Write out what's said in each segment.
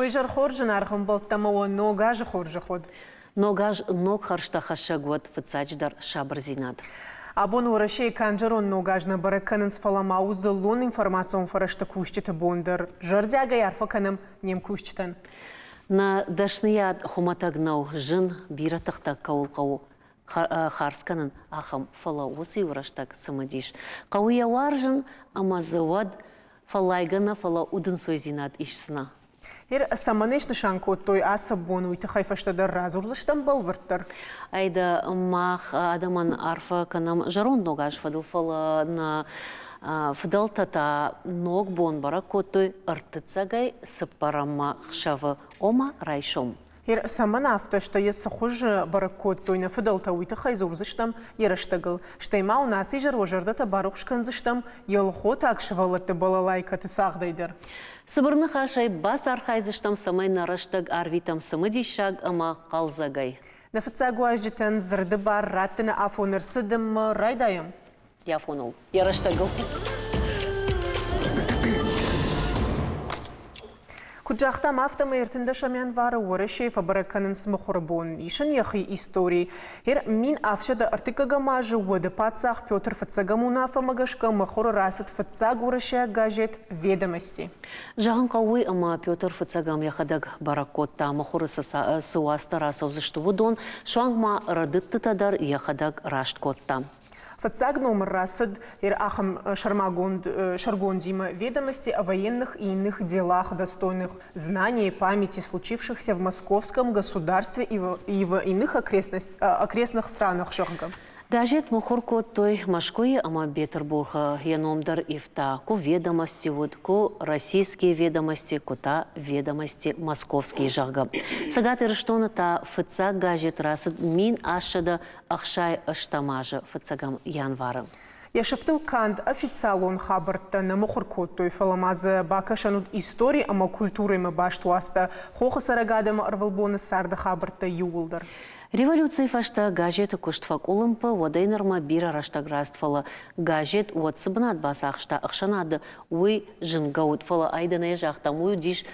Уый зӕр хорз зынаргъ ӕмбӕлттӕ ӕмӕ уӕ ног азы хорзӕх уӕд! Ног аз ног хӕрзтӕ хӕссӕг уӕд, фыццаджыдӕр, сабырдзинад. Абон Уӕрӕсейы канд зӕронд ног аз нӕ бӕрӕг кӕнынц, фӕлӕ ма у дзыллон информацион фӕрӕзты кусджыты бон дӕр. Зӕрдиагӕй арфӕ кӕнӕм не мкусджытӕн. Нӕ дӕсныйад хуымӕтӕг нӕу, зын, бирӕ тыхтӕ кӕуыл хъӕуы хардз кӕнын, ахӕм, фӕлӕ уыцы иу рӕстӕг цымыдис. Хъӕуы йӕ уарзын ӕмӕ дзы уӕд фӕллайгӕ нӕ, фӕлӕ удӕнцойдзинад исдзынӕ. Ер цӕмӕн снысан кодтой ацы бон, уый тыххӕй фӕстӕдӕр радзурдзыстӕм бӕлвырддӕр. Айда мах адӕмӕн арфӕ кӕнӕм зӕронд ног азы фӕдыл, фӕлӕ нӕ фыдӕлтӕ та ног бон бӕрӕг кодтой ӕртыццӕгӕй цыппӕрӕммӕ хсӕвы, ома райсом. Ер цӕмӕн афтӕ, стӕй йӕ цы хуызы бӕрӕг кодтой нӕ фыдӕлтӕ, уый тыххӕй дзурдзыстӕм йӕ рӕстӕгыл. Стӕй ма уын ацы изӕр уӕ зӕрдӕтӕ барухс кӕндзыстӕм елхотаг сывӕллӕтты балалайкӕты цагъдӕй дӕр. Цыбыр ныхасӕй бацархайдзыстӕм, цӕмӕй нӕ рӕстӕг арвитӕм цымыдисаг ӕмӕ хъӕлдзӕгӕй. Нӕ фыццаг уазджытӕн дзырды бар раттыны афон ӕрцыд ӕмӕ райдайӕм. Йӕ афоныл, йӕ рӕстӕгыл. Куыд загътам, афтӕмӕй 13 январы Уӕрӕсейы фӕбӕрӕг кӕнынц мыхуыры бон. Ис ын йӕхи истори. 1703 азы уӕды паддзах Петр Фыццӕгӕм уынаффӕмӕ гӕсгӕ мыхуыры рацыд фыццаг уӕрӕсейаг газет «Ведомости». Зӕгъын хъӕуы уый, ӕмӕ Петр Фыццӕгӕм йӕхӕдӕг бӕрӕг кодта, мыхуыры цы уацтӕ рацӕудзысты, уыдон, суанг ма рӕдыдтытӕ дӕр йӕхӕдӕг раст кодта. Фыццаг номыр рацыд ахӕм сӕрмагонд сӕргондимӕ «Ведомости о военных и иных делах, достойных знаний и памяти, случившихся в Московском государстве и в иных окрестных странах», зӕгъгӕ. Газет мыхуыр кодтой Мӕскуыйы ӕмӕ Бетъырбухы. Йӕ ном дӕр ивта, куы «Ведомости» уыд, куы «Российские ведомости», куы та «Ведомости московские», зӕгъгӕ. Цӕгат Ирыстоны та фыццаг газет рацыд 1868 азы фыццӕгӕм январы. Йӕ сыфтыл канд официалон хабӕрттӕ нӕ мыхуыр кодтой, фӕлӕ ма дзы бакӕсӕн уыд истори ӕмӕ культурӕимӕ баст уацтӕ, хохы цӕрӕг адӕмы ӕрвылбоны царды хабӕрттӕ иууылдӕр. Революцийы фӕстӕ газеты куыст фӕкъуылымпы, уӕдӕй нырмӕ бирӕ рӕстӕг рацыд, фӕлӕ газет уӕд цы бынат бацахста ӕхсӕнады, уый зынгӕ уыд, фӕлӕ айдӕнӕй загътам, уый уыдис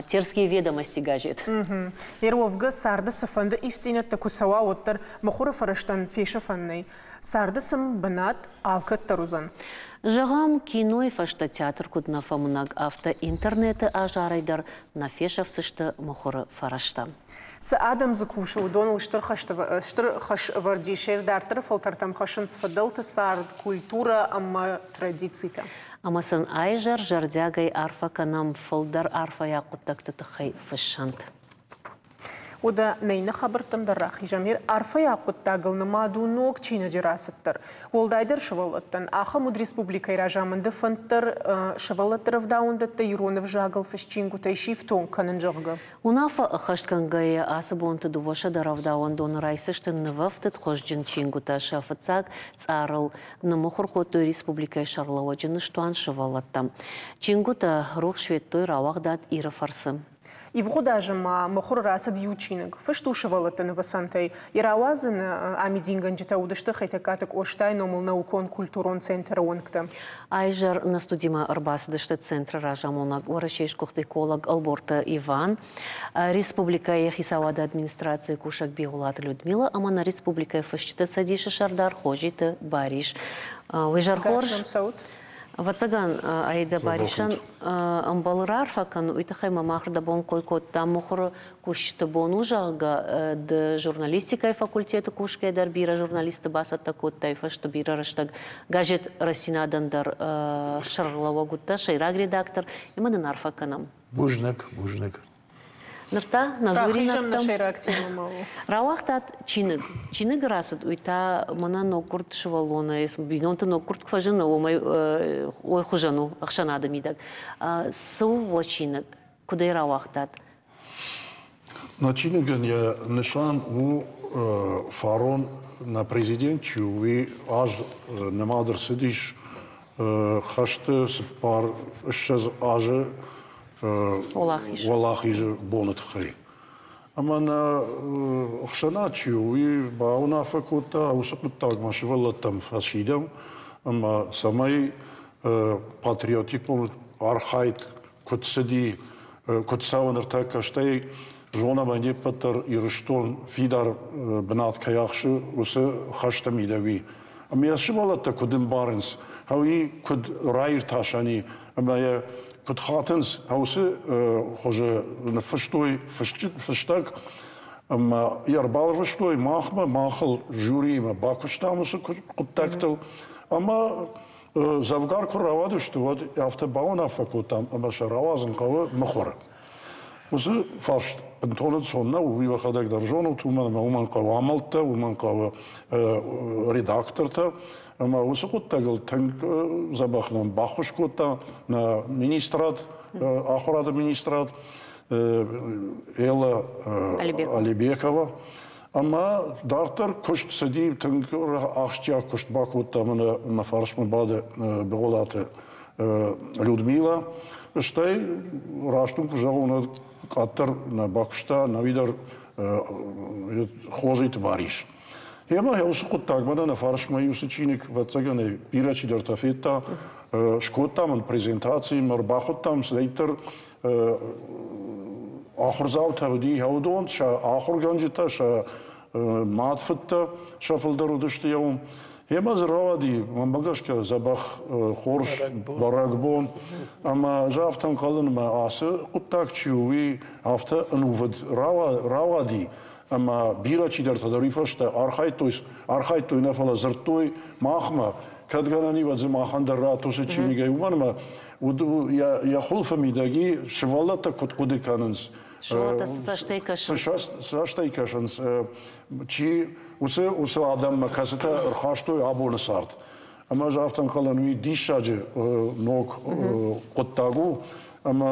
Терские ведомости газет. Ер уӕвгӕ царды цыфӕнды ивддзинӕдтӕ куы цӕуа, уӕддӕр мыхуыры фӕрӕзтӕн фесӕфӕн нӕй. Царды сын бынат алкӕддӕр уыдзӕн. Зӕгъӕм, кинойы фӕстӕ театр куыд нӕ фӕмынӕг, афтӕ интернеты азарӕй дӕр нӕ фесӕфдзысты мыхуыры фӕрӕзтӕ. Цы адӕм дзы кусы, уыдоныл стыр хӕс ӕвӕрд ис. Дарддӕры фӕлтӕртӕм хӕссынц фыдӕлты цард, культурӕ ӕмӕ традицитӕ. Ӕмӕ сын айзӕр зӕрдиагӕй арфӕ кӕнӕм фылдӕр арфӕйаг хъуыддӕгты тыххӕй фыссӕнт. Уӕдӕ нӕ иннӕ хабӕрттӕм дӕр рахизӕм. Арфӕйаг хъуыддагыл нымад у ног чиныджы рацыд дӕр. Уӕлдайдӕр сывӕллӕттӕн. Ахӕм уыд республикӕйы разамынды фӕнд дӕр сывӕллӕтты рӕвдауӕндӕттӕ ирон ӕвзагыл фыст чингуытӕй сифтонг кӕнын, зӕгъгӕ. Уынаффӕ ӕххӕстгӕнгӕйӕ ацы бонты 200 рӕвдауӕндоны райсдзысты нывӕфтыд хуызджын чингуытӕ. Сӕ фыццаг цъарыл ныммыхуыр кодтой республикӕйы сӕргълӕууӕджы ныстуан сывӕллӕттӕм. Чингуытӕ рухс федтой рауагъдад Иры фӕрцы. Ивгъуыд азы ма мыхуыры рацыд иу чиныг, фыст у сывӕллӕтты нывӕцӕнтӕй. Йӕ рауадзыны амидингӕнджытӕ уыдысты Хетӕгкаты Къостайы номыл наукон-культурон центры уӕнгтӕ. Айзӕр нӕ студимӕ ӕрбацыдысты центры разамонӕг Уӕрӕсейы сгуыхт эколог Ӕлборты Иван, республикӕйы хицауады администрацийы кусӕг Бигъуылаты Людмила ӕмӕ нӕ республикӕйы фысджыты цӕдисы сӕрдар Хозиты Барис. Уый зӕр хорз. Ӕвӕццӕгӕн, Аидӕ Барисӕн ӕмбалы раарфӕ кӕн, уый тыххӕй ма мах рдӕбон кой кодтам мыхуыры кусджыты бон у, зӕгъгӕ, ды журналистикӕйы факультеты кусгӕйӕ дӕр бирӕ журналистты бацӕттӕ кодтай фӕсты бирӕ рӕстӕг газет Рӕстдзинад-ӕн дӕр сӕргълӕууӕг уыдтӕ, сӕйраг редактор, ӕмӕ нын арфӕ кӕнӕм. Бузныг, бузныг. Ныр та нӕ дзуринӕгтӕм рауагътат чиныг. Чиныг рацыд, уый та мӕнӕ ноггуырд сывӕллоны, бинонты ноггуырд куы фӕзыны, уымӕй уый хуызӕн у ӕхсӕнады мидӕг. Цы у уӕ чиныг? Куыд ӕй рауагътат? Нӕ чиныгӕн йӕ нысан у фарон нӕ президент чи у, уый аз нымад ӕрцыдис хӕсты 24 азы Уӕлахизы боны тыххӕй. Ӕмӕ нӕ ӕхсӕнад чи у, уый бауынаффӕ кодта, уыцы хъуыддагмӕ сывӕллӕттӕм фӕсидӕм ӕмӕ цӕмӕй патриотикон архайд куыд цыди. куыд цӕуы ныртӕккӕ, стӕй зонӕм ӕй не ппӕт дӕр Ирыстон фидар бынат кӕй ахсы, уыцы хӕсты мидӕг. Ӕмӕ йӕ сывӕллӕттӕ куыд ӕмбарынц, уый куыд раиртасӕн и, ӕмӕ йӕ куыд хатынц, уыцы хуызы ныффыстой фыстӕг ӕмӕ йӕ ӕрбалвыстой махмӕ, махыл жюриимӕ бакуыстам уыцы хъуыддӕгтыл ӕмӕ дзӕвгар куы рауадысты, уӕд афтӕ бауынаффӕ кодтам, ӕмӕ сӕ рауадзын хъӕуы мыхуыры. Уыцы фарст бынтон ӕнцон нӕу, уый уӕхӕдӕг дӕр зонут, уымӕн ӕмӕ уымӕн хъӕуы амӕлттӕ, уымӕн хъӕуы редактортӕ. Ӕмӕ уыцы хъуыддагыл тынг дзӕбӕх нӕм баххуыс кодта нӕ министрад, ахуырады министрад Элла Алибекова. Ӕмӕ дарддӕр куыст цыди, тынг ахсджиаг куыст бакодта мӕнӕ мӕ фарсмӕ бады Бигъуылаты Людмила. Стӕй, раст уын куы зӕгъон, уӕд къаддӕр нӕ бакуыста, нӕуи дӕр Хозиты Барис. Ӕмӕ уыцы хъуыддаг мӕнӕ нӕ фарсмӕ уыцы чиныг, ӕвӕццӕгӕн, бирӕ чидӕртӕ федта. Скодтам ын презентаци, ӕмӕ ӕрбахуыдтам цыдӕриддӕр ахуырдзаутӕ уыди уыдон, сӕ ахуыргӕнджытӕ, сӕ мад-фыдтӕ сӕ фылдӕр уыдысты уым. Ӕмӕ дзы рауади, мӕнмӕ гӕсгӕ, дзӕбӕх хорз бӕрӕгбон. Ӕмӕ ӕз афтӕ ӕнхъӕлын, ӕмӕ ацы хъуыддаг чи у, уый афтӕ ӕнувыд рауади, ӕмӕ бирӕ чидӕртӕ дӕр уый фӕстӕ архайдтой, архайдтой нӕ, фӕлӕ дзырдтой махмӕ, кӕд гӕнӕн и, уӕд дзы махӕн дӕр ратт уыцы чиныгӕй, уымӕн ӕмӕ йӕ хуылфы мидӕги сывӕллӕттӕ куыд хъуыды кӕнынц, Сывӕллӕттӕ цы цӕстӕй кӕсынц? Цы цӕстӕй кӕсынц, чи уыцы уыцы адӕммӕ, кӕцытӕ ӕрхастой абоны цард. Ӕмӕ ӕз афтӕ ӕнхъӕлӕн, уый диссаджы ног хъуыддаг у. Ӕмӕ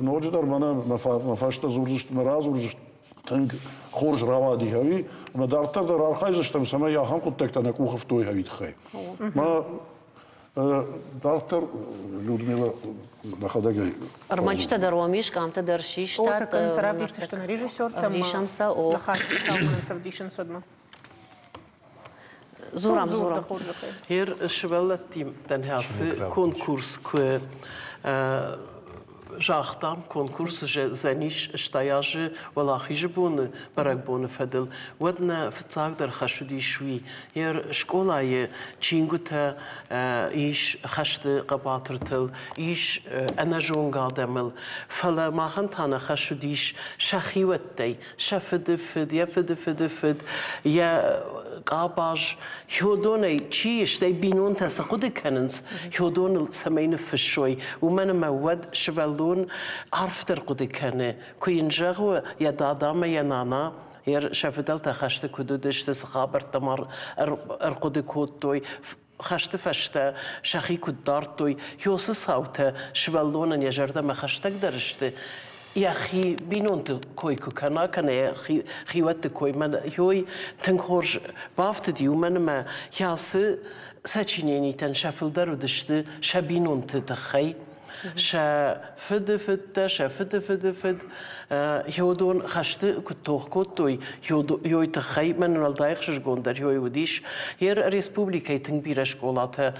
ноджыдӕр мӕнӕ мӕ фӕстӕ дзурдзысты, мӕ радзурдзысты, тынг хорз рауади ӕви, ӕмӕ дарддӕр дӕр архайдзыстӕм, цӕмӕй ахӕм хъуыддӕгтӕ нӕ къухы фтой ӕви тыххӕй. Мӕ дарддӕр Людмила нӕхӕдӕгӕй. Ӕрмӕджытӕ дӕр уӕм ис, къамтӕ дӕр систат. О, так равдисдзысты нӕ режиссертӕ. Ӕвдисӕм сӕ, о. Ныхас цӕуылнӕ ӕвдисынц уӕдмӕ. Зурам, Зурам. Ер сывӕллӕттимӕ ацы конкурс куы загътам, конкурс зӕнис 80 азы Уӕлахизы боны бӕрӕгбоны фӕдыл, уӕд нӕ фыццагдӕр хӕс уыдис уый. Ер скъолайы чингуытӕ ис хӕсты хъӕбатыртыл, ис ӕнӕзонгӕ адӕмыл, фӕлӕ махӕн та нӕ хӕс уыдис сӕ хиуӕттӕй, сӕ фыды фыд, йӕ фыды фыды фыд, йӕ къабаз, хиуыдонӕй чи, стӕй бинонтӕ цы хъуыды кӕнынц, хиуыдоныл цӕмӕй ныффыссой, уымӕн ӕмӕ уӕд сывӕллон арфдӕр хъуыды кӕны, куы йын зӕгъы йӕ дада ӕмӕ йӕ нана, сӕ фыдӕлтӕ хӕсты куыд уыдысты, цы хабӕрттӕ ма ӕрхъуыды кодтой, хӕсты фӕстӕ сӕхи куыд дардтой, уыцы цаутӕ сывӕллонӕн йӕ зӕрдӕмӕ хӕстӕгдӕр сты, йӕхи бинонты кой куы кӕна, кӕнӕ йӕ хиуӕтты кой мӕ тынг хорз бафтыди, уымӕн ӕмӕ ацы сочиненитӕн сӕ фылдӕр уыдысты сӕ бинонты тыххӕй. Сӕ фыды фыдтӕ, сӕ фыды фыды фыд уыдон хӕсты куыд тох кодтой, уый тыххӕй мӕн уӕлдай ӕхсызгондӕр уый уыдис. Йе республикӕйы тынг бирӕ скъолатӕ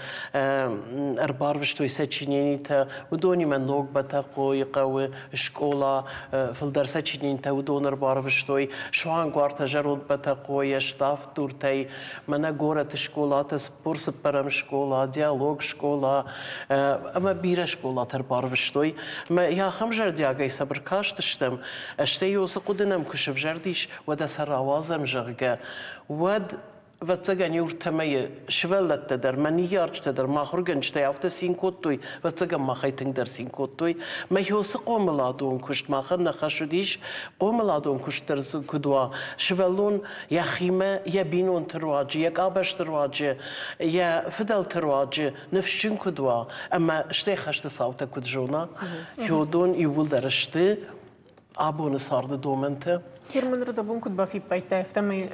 ӕрбарвыстой сочиненитӕ, уыдонимӕ Ног Бӕтӕхъойы хъӕуы скъола, фылдӕр сочиненитӕ уыдон ӕрбарвыстой, суанг уартӕ Зӕронд Бӕтӕхъойӕ, Ставд-Дуртӕй, мӕнӕ горӕты скъолатӕ 44-ӕм скъола, диалог скъола ӕмӕ бирӕ скъолатӕ ӕрбарвыстой. Ӕмӕ ахӕм зӕрдиагӕй сӕм ӕркастыстӕм, стӕй уыцы хъуыды нӕм куы сывзӕрдис, уӕдӕ сӕ рауадзӕм, зӕгъгӕ, уӕд ӕвӕццӕгӕн иу ӕртӕ мӕйы сывӕллӕттӕ дӕр, мӕ ныййарджытӕ дӕр, мӕ ахуыргӕнджытӕй афтӕ цин кодтой, ӕвӕццӕгӕн махӕй тынгдӕр цин кодтой. Мӕ уыцы хъомыладон куыст махӕн нӕ хӕс уыдис, хъомыладон куыст дӕр дзы куыд уа, сывӕллон йӕхимӕ йӕ бинонты руаджы, йӕ къабӕзты руаджы, йӕ фыдӕлты руаджы ныфсджын куыд уа ӕмӕ стӕй хӕсты цаутӕ куыд зона, уыдон иууылдӕр сты абоны царды домӕнтӕ. Герман Рудобон куыд бафиппайдта, афтӕмӕй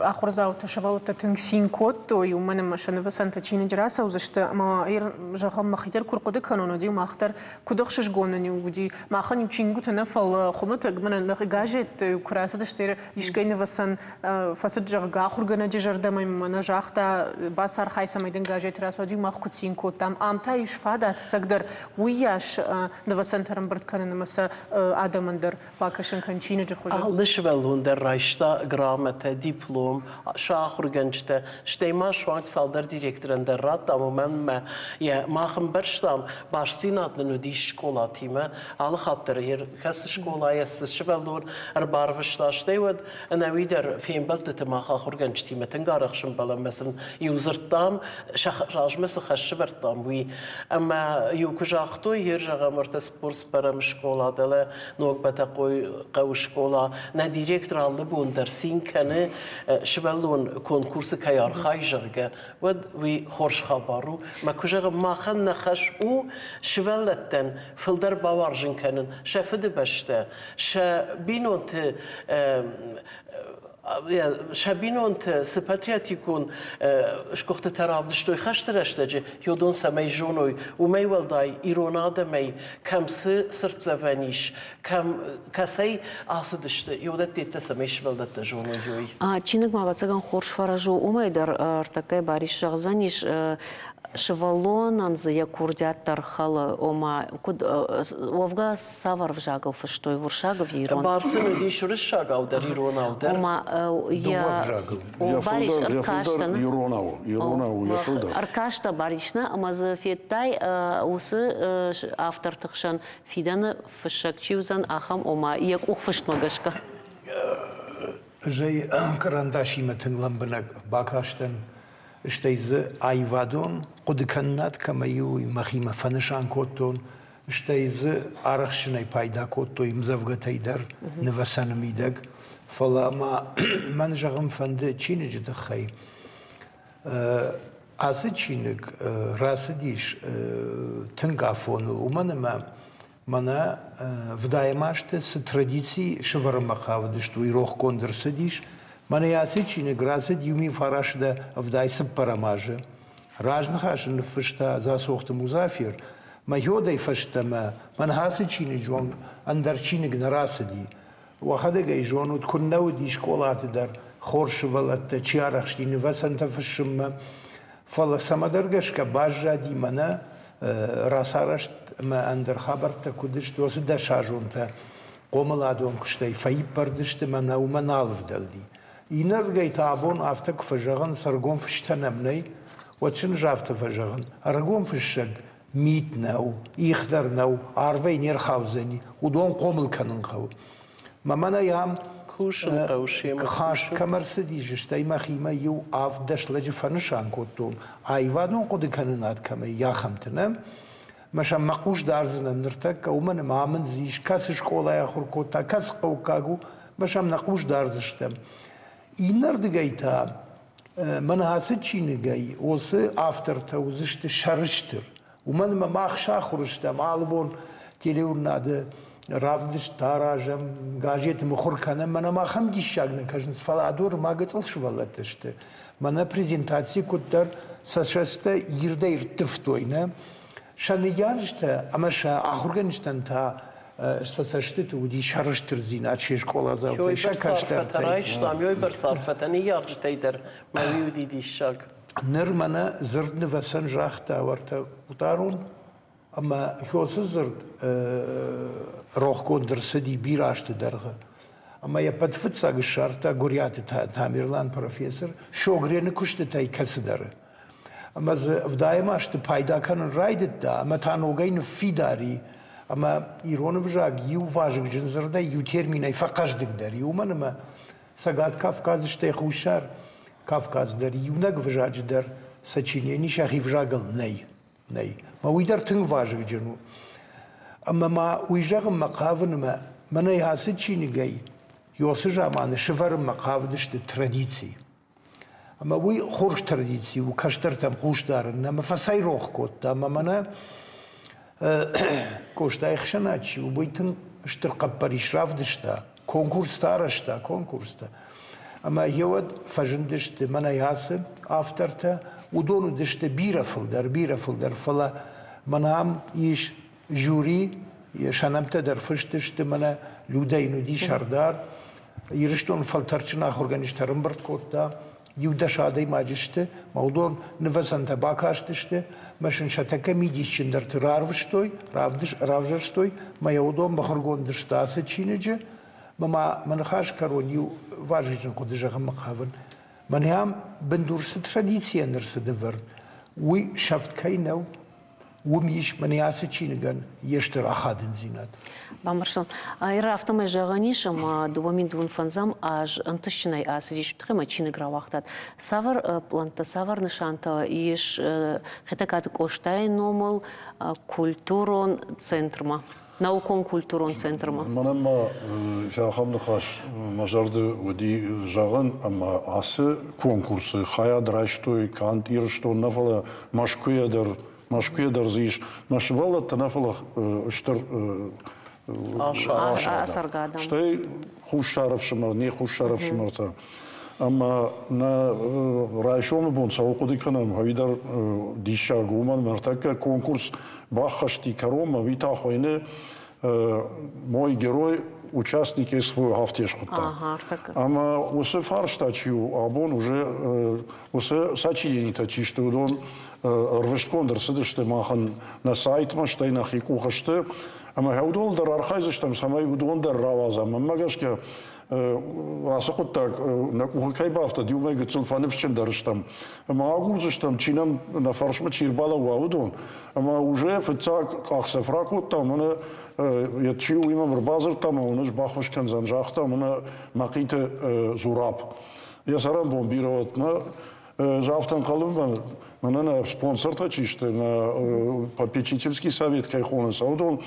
ахуырдзауты сывӕллӕттӕ тынг цин кодтой, уымӕн ӕмӕ сӕ нывӕцӕнтӕ чиныджы рацӕудзысты ӕмӕ, зӕгъӕм, мӕхи дӕр куы рхъуыды кӕнон, уӕд-иу мах дӕр куыд ӕхсызгон нын-иу уыди. Махӕн-иу чингуытӕ нӕ, фӕлӕ хуымӕтӕг мӕнӕ нӕхи газетты куы рацыдысты, искӕй нывӕцӕн фӕцыд, зӕгъгӕ, ахуыргӕнӕджы зӕрдӕмӕ мӕнӕ загъта, бацархай, цӕмӕй дын газет рацӕуа, мах куыд цин кодтам. Ам та ис фадат, ӕцӕгдӕр, уыйас нывӕцӕнтӕ ӕрӕмбырд кӕнын ӕмӕ сӕ адӕмӕн дӕр бакӕсын кӕн чиныджы хуызы. Алы сывӕллон дӕр райста грамотӕ, диплом, сӕ ахуыргӕнджытӕ, стӕй ма суанг цалдӕр директорӕн дӕр радтам, уымӕн ӕмӕ йӕ мах ӕмбӕрстам, бастдзинад нын уыдис скъолатимӕ. Алы хатт дӕр кӕцы скъолайӕ цы сывӕллон ӕрбарвыста, стӕй уӕд ӕнӕуи дӕр фембӕлдтыты мах ахуыргӕнджытимӕ тынг арӕх сӕмбӕлӕм ӕмӕ сын иу дзырдтам, сӕ размӕ цы хӕс сӕвӕрдтам, уый. Ӕмӕ иу куы загътой, ер зӕгъӕм, ӕртӕ 44-ӕм скъола, дӕлӕ Ног Бӕтӕхъойы скъола, нӕ директор алы бон дӕр цин кӕны, сывӕллон конкурсы кӕй архайы, зӕгъгӕ, уӕд уый хорз хабар у. Мӕ куы зӕгъын, махӕн нӕ хӕс у сывӕллӕттӕн фылдӕр бауарзын кӕнын сӕ фыдыбӕстӕ, сӕ бинонты сӕ бинонтӕ цы патриотикон сгуыхтытӕ равдыстой хӕсты рӕстӕджы, уыдон цӕмӕй зоной, уымӕй уӕлдай ирон адӕмӕй кӕм цы цыртдзӕвӕн ис, кӕм кӕцӕй ацыдысты, уыдӕттӕ цӕмӕй сывӕллӕттӕ зоной, уый. Чиныг ма ӕвӕццӕгӕн хорз фӕрӕз у, уымӕй дӕр ӕртӕккӕ Барис зӕгъдзӕнис, сывӕллонӕн дзы йӕ курдиат дӕр хӕлы, ома куыд уӕвгӕ цавӕр ӕвзагыл фыстой, уырыссаг ӕви ирон? Бар сын уыдис уырыссагау дӕр, иронау дӕр. Ома йӕ Барис ӕркастӕн иронау, иронау йӕ фылдӕр. Ӕркастӕ Барис нӕ ӕмӕ дзы федтай уыцы авторты хсӕн фидӕны фыссӕг чи уыдзӕн, ахӕм, ома йӕ къухфыстмӕ гӕсгӕ. Ӕз ӕй кърандасимӕ тынг лӕмбынӕг бакастӕн. Стӕй дзы аивадон хъуыдыкӕнынад кӕмӕй у, уый мӕхимӕ фӕнысан кодтон. Стӕй дзы арӕхстджынӕй пайда кодтой ӕмдзӕвгӕтӕй дӕр нывӕцӕны мидӕг. Фӕлӕ ма мӕн зӕгъын фӕнды чиныджы тыххӕй. Ацы чиныг рацыдис тынг афоныл, уымӕн ӕмӕ Мӕнӕ вдайӕм азты цы традици сӕвӕрынмӕ хъавыдысты, уый рохгонд ӕрцыдис. Мӕнӕ ацы чиныг рацыд 1974 азы. Разныхасы ныффыста Дзасохты Музафер. Мӕ фӕстӕмӕ мӕн ацы чиныджы онг ӕндӕр чиныг нӕ рацыди. Уӕхӕдӕг ӕй зонут, куыннӕ уыди скъолаты дӕр хорз сывӕллӕттӕ, чи арӕхсти нывӕцӕнтӕ фыссынмӕ. Фӕлӕ цӕмӕдӕр гӕсгӕ баззади мӕнӕ рацарӕзт ӕмӕ ӕндӕр хабӕрттӕ куыд сты, уыцы дӕсазонтӕ хъомыладон куыстӕй фӕиппӕрд сты мӕнӕ уымӕ нал ӕвдӕлди. Иннӕрдыгӕй та абон афтӕ куы фӕзӕгъынц, ӕргом фыстӕ нӕм нӕй, уӕд сын ӕз афтӕ фӕзӕгъын, ӕргом фыссӕг мит нӕу, их дӕр нӕу, арвӕй не рхаудзӕни, уыдон хъомыл кӕнын хъӕуы. Мӕ мӕнӕй ам Кусын хъӕуы семӕ. Хаст кӕм ӕрцыдис, стӕй мӕхимӕ иу 17 лӕджы фӕнысан кодтон, аивадон хъуыдыкӕнынад кӕмӕй, ахӕмты, нӕ? Мӕ сӕм мӕ хъус дардзынӕн ныртӕккӕ, уымӕн ӕмӕ амынд дзы ис, кӕцы скъолайы ахуыр кодта, кӕцы хъӕуккаг у, мӕ сӕм нӕ хъус дардзыстӕм. Иннӕрдыгӕй та мӕнӕ ацы чиныгӕй уыцы автортӕ уыдзысты сӕрыстыр. Уымӕн ӕмӕ мах сахуыр стӕм алыбон телеуынынады равдыст аразӕм, газеты мыхуыр кӕнӕм. Мӕнӕ махӕн диссаг нӕ кӕсынц, фӕлӕ адон ма гыццыл сывӕллӕттӕ сты. Мӕнӕ презентаци куыддӕр сӕ цӕстӕ ирдӕй ӕрттывтой, нӕ? Сӕ ныййарджытӕ ӕмӕ сӕ ахуыргӕнджытӕн та сӕ цӕстыты уыди сӕрыстырдзинад се скъоладзаутӕй, сӕ кӕстӕртӕй. Райстам, ёйбӕрц арфӕтӕ ныййарджытӕй дӕр мӕ уый уыди диссаг. Ныр мӕнӕ дзырд нывӕцӕн загъта уӕртӕ Къутӕрон, ӕмӕ Хёсы дзырд рохгонд ӕрцыди бирӕ азты дӕргъы. Ӕмӕ йӕ ӕппӕт фыццаг ссардта Гуыриаты Тамерлан профессор Шогрены куыстытӕй кӕцыдӕры. Ӕмӕ дзы ӕвдайӕм азты пайда кӕнын райдыдта ӕмӕ та ногӕй ныффидар и. Ӕмӕ ирон ӕвзаг иу вазыгджын дзырдӕй, иу терминӕй фӕхъӕздыгдӕр и, уымӕн ӕмӕ Цӕгат Кавказы стӕй Хуссар Кавказ дӕр иунӕг ӕвзаджы дӕр сочинени сӕхи ӕвзагыл нӕй. Нӕй. Мӕ уый дӕр тынг вазыгджын у. Ӕмӕ ма уый зӕгъынмӕ хъавын ӕмӕ мӕнӕй ацы чиныгӕй Йосы заманы сывӕрынмӕ хъавыдысты традици. Ӕмӕ уый хорз традици у кӕстӕртӕм хъус дарын ӕмӕ фӕцӕйрох кодта ӕмӕ мӕнӕ Къостайы хсӕнад чи у, уый тынг стыр хъӕппӕрис равдыста. Конкурстӕ арӕзта, конкурстӕ. Ӕмӕ йеуӕд фӕзындысты мӕнӕ ацы автортӕ, уыдон уыдысты бирӕ фылдӕр, бирӕ фылдӕр, фӕлӕ мӕнӕ ам ис жюри, сӕ нӕмттӕ дӕр фыст сты, мӕнӕ Людӕ йын уыди сӕрдар. Ирыстоны фӕлтӕрдджын ахуыргӕнджытӕ ӕрӕмбырд кодта, иу-дӕс адӕймаджы сты, мӕ уыдон нывӕцӕнтӕ бакастысты, мӕ сын сӕ тӕккӕ мидисджындӕрты рарвыстой, равзӕрстой, мӕ йӕ уыдон мыхуыргонд сты ацы чиныджы. Мӕ ма мӕ ныхас кӕрон иу вазыгджын хъуыды зӕгъынмӕ хъавын. Мӕнӕ ам бындур цы традицийӕн ӕрцыд ӕвӕрд, уый сӕфт кӕй нӕу, уым ис мӕнӕ ацы чиныгӕн йе стыр ахадындзинад. Бамбӕрстон. Ира, афтӕмӕй зӕгъӕн ис, ӕмӕ 2025 аз ӕнтыстджынӕй ацыдис, тыххӕй ма чиныг рауагътат. Цавӕр пълӕнттӕ, цавӕр нысантӕ ис Хетӕгкаты Къостайы номыл культурон центрмӕ? Наукон-культурон центрмӕ. Мӕнӕн ма ахӕм ныхас мӕ зӕрды уыди зӕгъын, ӕмӕ ацы конкурсы хайад райстой канд Ирыстон нӕ, фӕлӕ Мӕскуыйӕ дӕр, Мӕскуыйӕ дӕр дзы ис. Мӕ сывӕллӕттӕ нӕ, фӕлӕ стыр ацӕргӕ адӕм. Стӕй хуссар ӕфсымӕр, не хуссар ӕфсымӕртӕ. Ӕмӕ нӕ райсомы бон цӕуыл хъуыды кӕнӕм, уый дӕр диссаг у, уымӕн ныртӕккӕ конкурс баххӕсти кӕронмӕ, уый та хуыйны «Мой герой участник СВО афтӕ схуыдта. Ӕмӕ уыцы фарста чи у, абон уже уыцы сочиненитӕ чи сты, уыдон ӕрвыстгонд ӕрцыдысты махӕн нӕ сайтмӕ, стӕй нӕхи къухы сты. Ӕмӕ уыдон дӕр архайдзыстӕм, цӕмӕй уыдон дӕр рауадзӕм. Мӕнмӕ гӕсгӕ, ацы хъуыддаг нӕ къухы кӕй бафтыд, иумӕ гыццыл фӕныфсджындӕр стӕм. Ӕмӕ агурдзыстӕм, чи нӕм нӕ фарсмӕ чи ӕрбалӕууа, уыдон. Ӕмӕ уже фыццаг къахдзӕф ракодтам, мӕнӕ йӕ чи у, уый мӕм ӕрбадзырдта ӕмӕ уын ӕз баххуыс кӕндзӕн, загъта мӕнӕ Мӕхъиты Зураб. Йӕ цӕрӕнбон бирӕ уӕд. Нӕ ӕз афтӕ ӕнхъӕлын, мӕнӕ нӕ спонсортӕ чи сты, нӕ попечительский совет кӕй хонынц, уыдон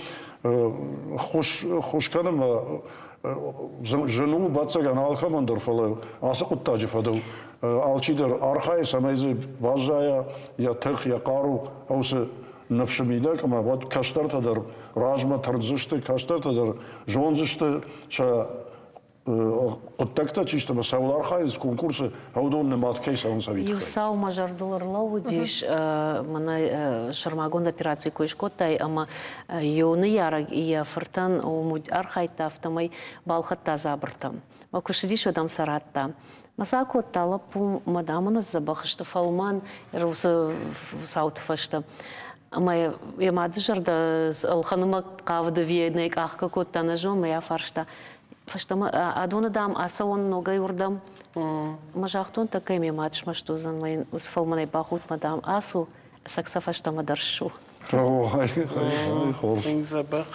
ххуыс кӕнынмӕ зын у, бӕццӕгӕн, алкӕмӕн дӕр, фӕлӕ ацы хъуыддаджы фӕдыл алчидӕр архайы, цӕмӕй дзы баззайа йӕ тых, йӕ хъару уыцы ныфсы мидӕг, ӕмӕ уӕд кӕстӕртӕ дӕр размӕ тырндзысты, кӕстӕртӕ дӕр зондзысты сӕ хъуыддӕгтӕ чи сты ӕмӕ цӕуыл архайынц конкурсы, уыдон нымад кӕй цӕуынц ӕви Иу цау мӕ зӕрдыл ӕрлӕууыдис, мӕнӕ сӕрмагонд операци куы скодтай ӕмӕ иу ныййарӕг йӕ фыртӕн уым архайдта, афтӕмӕй балхӕдта дзабыртӕ. Мӕ куы ссыдис, уӕд ӕм сӕ радта. Мӕ сӕ акодта лӕппу, мӕ дам ын дзӕбӕх сты фӕлмӕн уыцы цауты фӕстӕ. Ӕмӕ йӕ мады зӕрдӕ ӕлхӕнынмӕ хъавыд ӕви нӕ къахгӕ кодта, нӕ зон, мӕ йӕ афарста. Фӕстӕмӕ адоны, дам, ацӕуон ногӕй уырдӕм. Мӕ загътон, тӕккӕ ме мад смӕсты уыдзӕн, мӕ йын уыцы фӕлмӕнӕй бахудт, мӕ дам, ацу, ӕцӕг сӕ фӕстӕмӕ дӕр ссу. Хорз. Дзӕбӕх.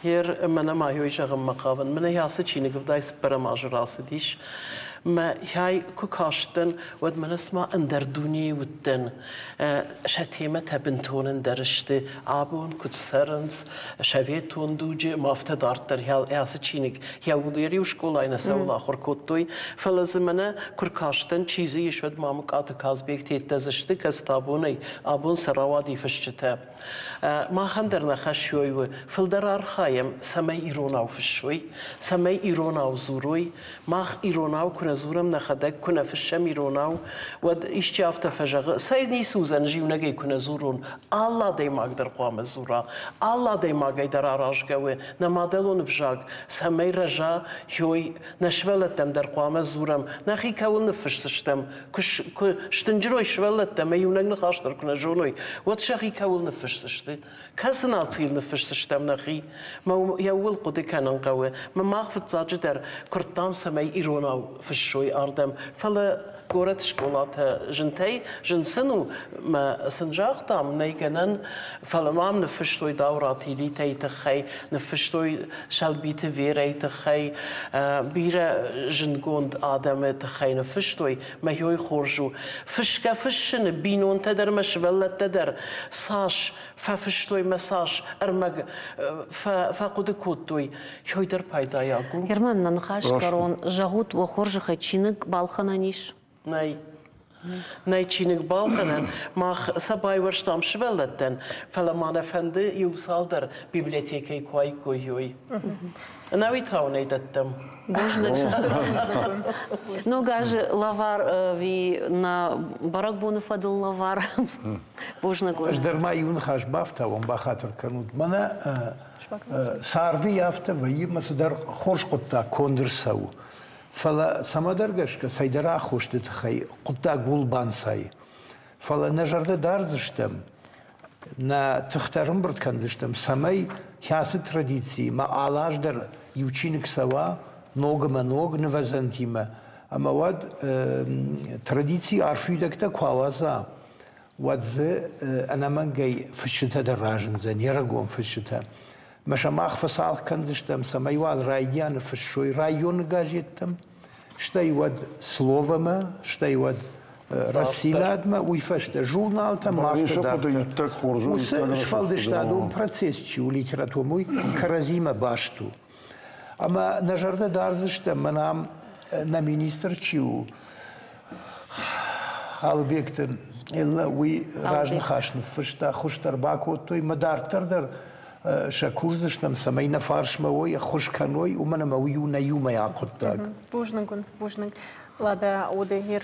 Ер мӕнӕ ма ёй зӕгъынмӕ хъавын. Мӕнӕ ацы чиныг 74 азы рацыдис. Мӕ хай куы кастӕн, уӕд мӕнӕ цыма ӕндӕр дунейы уыдтӕн. Сӕ темӕтӕ бынтон ӕндӕр сты. Абон куыд цӕрынц, советон дуджы ӕмӕ афтӕ дарддӕр ацы чиныг йӕ уд-иу скъолайы нӕ цӕуыл ахуыр кодтой, фӕлӕ дзы мӕнӕ куы ркастӕн, чи дзы ис, уӕд Мамыкъаты Казбек теттӕ дзы сты, кӕцытӕ абонӕй абон сӕ рауади фысджытӕ. Махӕн дӕр нӕ хӕс уый у, фылдӕр архайӕм, цӕмӕй иронау фыссой, цӕмӕй иронау дзурой. Мах иронау куы нӕ дзурӕм нӕхӕдӕг, куы нӕ фыссӕм иронау, уӕд исчи афтӕ фӕзӕгъы, цӕй ницы уыдзӕн, ӕз иунӕгӕй куы нӕ дзурон. Алы адӕймаг дӕр хъуамӕ дзура, алы адӕймагӕй дӕр аразгӕ у нӕ мадӕлон ӕвзаг, цӕмӕй рӕза, хёй, нӕ сывӕллӕттӕм дӕр хъуамӕ дзурӕм, нӕхи кӕуыл ныффысдзыстӕм, куы стынджырой сывӕллӕттӕ ӕмӕ иунӕг ныхас дӕр куы нӕ зоной, уӕд сӕхи кӕуыл ныффысдзысты? Кӕцы нацийыл ныффысдзыстӕм нӕхи? Мӕ йӕ ууыл хъуыды кӕнын хъӕуы. Мӕ мах фыццаджыдӕр куырдтам, цӕмӕй иронау фыссой ардӕм, фӕлӕ горӕты скъолатӕ зынтӕй зын сын у, мӕ сын загътам, нӕй гӕнӕн, фӕлӕ мӕм ныффыстой Даураты Илитӕйы тыххӕй, ныффыстой Сӕлбиты Верӕйы тыххӕй, бирӕ зындгонд адӕмы тыххӕй ныффыстой, мӕ хой хорз у. Фысгӕ фыссыны бинонтӕ дӕр мӕ сывӕллӕттӕ дӕр цас фӕфыстой мӕ цас ӕрмӕг фӕхъуыды кодтой, хой дӕр пайдайаг у. Герман, нӕ ныхас кӕрон зӕгъут, уӕ хорзӕхӕй чиныг балхӕнӕн ис? Нӕй. Нӕй чиныг балхӕнӕн. Мах сӕ байуӕрстам сывӕллӕттӕн, фӕлӕ ма нӕ фӕнды иу цалдӕр библиотекӕйы куы уаиккой, уый. Ӕнӕуи та уын ӕй дӕттӕм. Бузныг. Ног азы лӕвар ӕви нӕ бӕрӕгбоны фӕдыл лӕвар? Бузныг. Ӕз дӕр ма иу ныхас бафтауон, бахатыр кӕнут. Мӕнӕ царды афтӕ вӕййы, мӕ цыдӕр хорз хъуыддаг конд ӕрцӕуы. Фӕлӕ цӕмӕдӕр гӕсгӕ цӕйдӕр аххосты тыххӕй хъуыддаг ууыл банцайы. Фӕлӕ нӕ зӕрдӕ дардзыстӕм, нӕ тыхтӕ ӕрӕмбырд кӕндзыстӕм, цӕмӕй кӕцы традициимӕ алы аз дӕр иу чиныг цӕуа ног ӕмӕ ног нывӕзӕнтимӕ, ӕмӕ уӕд традици арф уидӕгтӕ куы ауадза, уӕд дзы ӕнӕмӕнгӕй фысджытӕ дӕр разындзӕн, ӕрыгон фысджытӕ. Мӕ сӕ мах фӕцалх кӕндзыстӕм, цӕмӕй уал райдианы фыссой районы газеттӕм, стӕй уӕд Словамӕ, стӕй уӕд Рӕстдзинадмӕ, уый фӕстӕ журналтӕм, афтӕ дарддӕр. Уыцы сфӕлдыстадон процесс чи у литературон, уый кӕрӕдзимӕ баст у. Ӕмӕ нӕ зӕрдӕ дардзыстӕм, мӕнӕ ам нӕ министр чи у, Алыбегты Эллӕ, уый разныхас ныффыста, хуыздӕр бакодтой, мӕ дарддӕр дӕр сӕ курдзыстӕм, цӕмӕй нӕ фарсмӕ уой, ӕххуыс кӕной, уымӕн ӕмӕ уый у нӕ иумӕйаг хъуыддаг. Бузныг уын, бузныг. Лада Одегер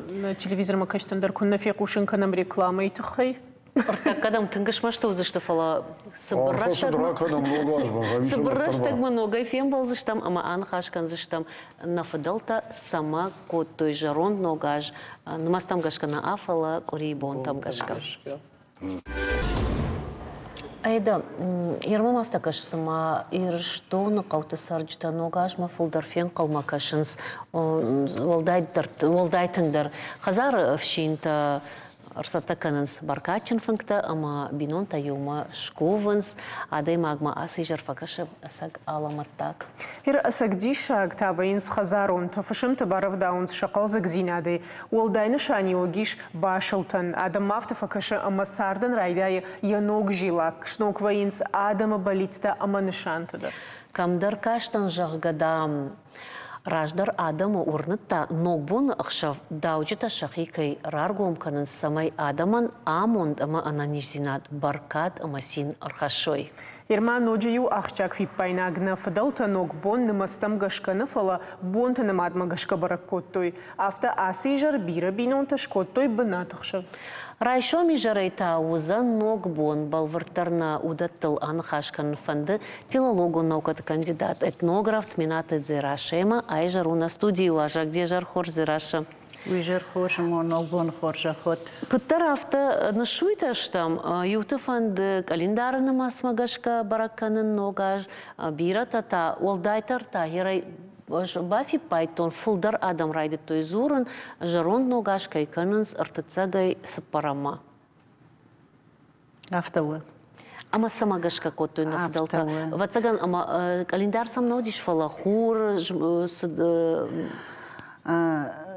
нӕ телевизормӕ кӕстӕн дӕр куыннӕ фехъусын кӕнӕм рекламӕйы тыххӕй. Ныртӕккӕ дӕм тынг смӕсты уыдзысты, фӕлӕ цыбыр рӕстӕгмӕ ногӕй фембӕлдзыстӕм ӕмӕ аныхас кӕндзыстӕм, нӕ фыдӕлтӕ цӕмӕ кодтой зӕронд ног аз нымӕцтӕм гӕсгӕ нӕ, фӕлӕ къуырийы бонтӕм гӕсгӕ. Аида, Ермом афтӕ кӕсы, цыма Ирыстоны хъӕуты цӕрджытӕ ног азмӕ фылдӕр фенхъӕлмӕ кӕсынц, уӕлдай тынгдӕр хӕдзары ӕфсинтӕ ӕрцӕттӕ кӕнынц бӕркадджын фынгтӕ ӕмӕ бинонтӕ иумӕ скувынц. Адӕймагмӕ ацы изӕр фӕкӕсы ӕцӕг алӕмӕттаг. Ир ӕцӕг диссаг та вӕййынц хӕдзаронтӕ, фысымты барӕвдауынц сӕ хъӕлдзӕгдзинадӕй. Уӕлдай нысаниуӕг ис басылтӕн. Адӕммӕ афтӕ фӕкӕсы ӕмӕ цардӕн райдайы йӕ ног зилакк, сног вӕййынц адӕмы бӕллицтӕ ӕмӕ нысантӕ дӕр. Кӕмдӕр кастӕн, зӕгъгӕ, дам, Раздӕр адӕмы уырныдта, Ногбоны ӕхсӕв дауджытӕ сӕхи кӕй раргом кӕнынц, цӕмӕй адӕмӕн амонд ӕмӕ ӕнӕниздзинад, бӕркад ӕмӕ цин ӕрхӕссой. Ирмӕ ноджы иу ахсджиаг фиппаинаг нӕ фыдӕлтӕ Ногбон нымӕцтӕм гӕсгӕ нӕ, фӕлӕ бонты нымадмӕ гӕсгӕ бӕрӕг кодтой. Афтӕ ацы изӕр бирӕ бинонтӕ скодтой бынатыхсӕв. Райсом изӕрӕй та уыдзӕн ног бон. Бӕлвырддӕр нӕ уыдӕттыл аныхас кӕнын фӕнды филологон наукӕты кандидат, этнограф Тменаты Дзерассӕимӕ. Айзӕр у нӕ студийы уазӕг де зӕр хорз, Дзерассӕ. Уый зӕр хорз ӕмӕ ногбон хорзӕх уӕд. Куыддӕр афтӕ ныссуйтӕ стӕм, иуты фӕнды къӕлиндары нымӕцмӕ гӕсгӕ бӕрӕг кӕнын ног аз, бирӕтӕ та, уӕлдайдӕр та херӕй ӕз бафиппайдтон, фылдӕр адӕм райдыдтой дзурын, зӕронд ног аз кӕй кӕнынц ӕртыццӕгӕй цыппӕрӕммӕ. Афтӕ у. Ӕмӕ цӕмӕ гӕсгӕ кодтой нӕ фыдӕлтӕ? Ӕвӕццӕгӕн, ӕмӕ къӕлиндар сӕм нӕ уыдис, фӕлӕ хур цыд.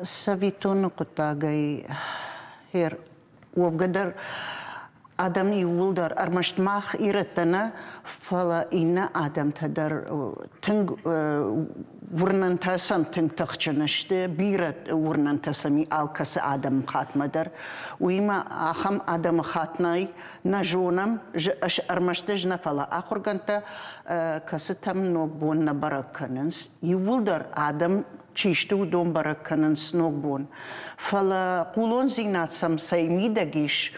Цӕвиттоны хъуыддагӕй уӕвгӕ дӕр адӕм иууылдӕр, ӕрмӕст мах ирӕттӕ нӕ, фӕлӕ иннӕ адӕмтӕ дӕр тынг уырнӕнтӕ сӕм тынг тыхджын сты, бирӕ уырнӕнтӕ сӕм и алкӕцы адӕмыхатмӕ дӕр. Уыимӕ ахӕм адӕмыхатт нӕй, нӕ зонӕм, ӕрмӕст ӕз нӕ, фӕлӕ ахуыргӕндтӕ, кӕцытӕм ногбон нӕ бӕрӕг кӕнынц. Иууылдӕр адӕм чи сты, уыдон бӕрӕг кӕнынц Ногбон. Фӕлӕ хъулондзинад сӕм цӕй мидӕг ис,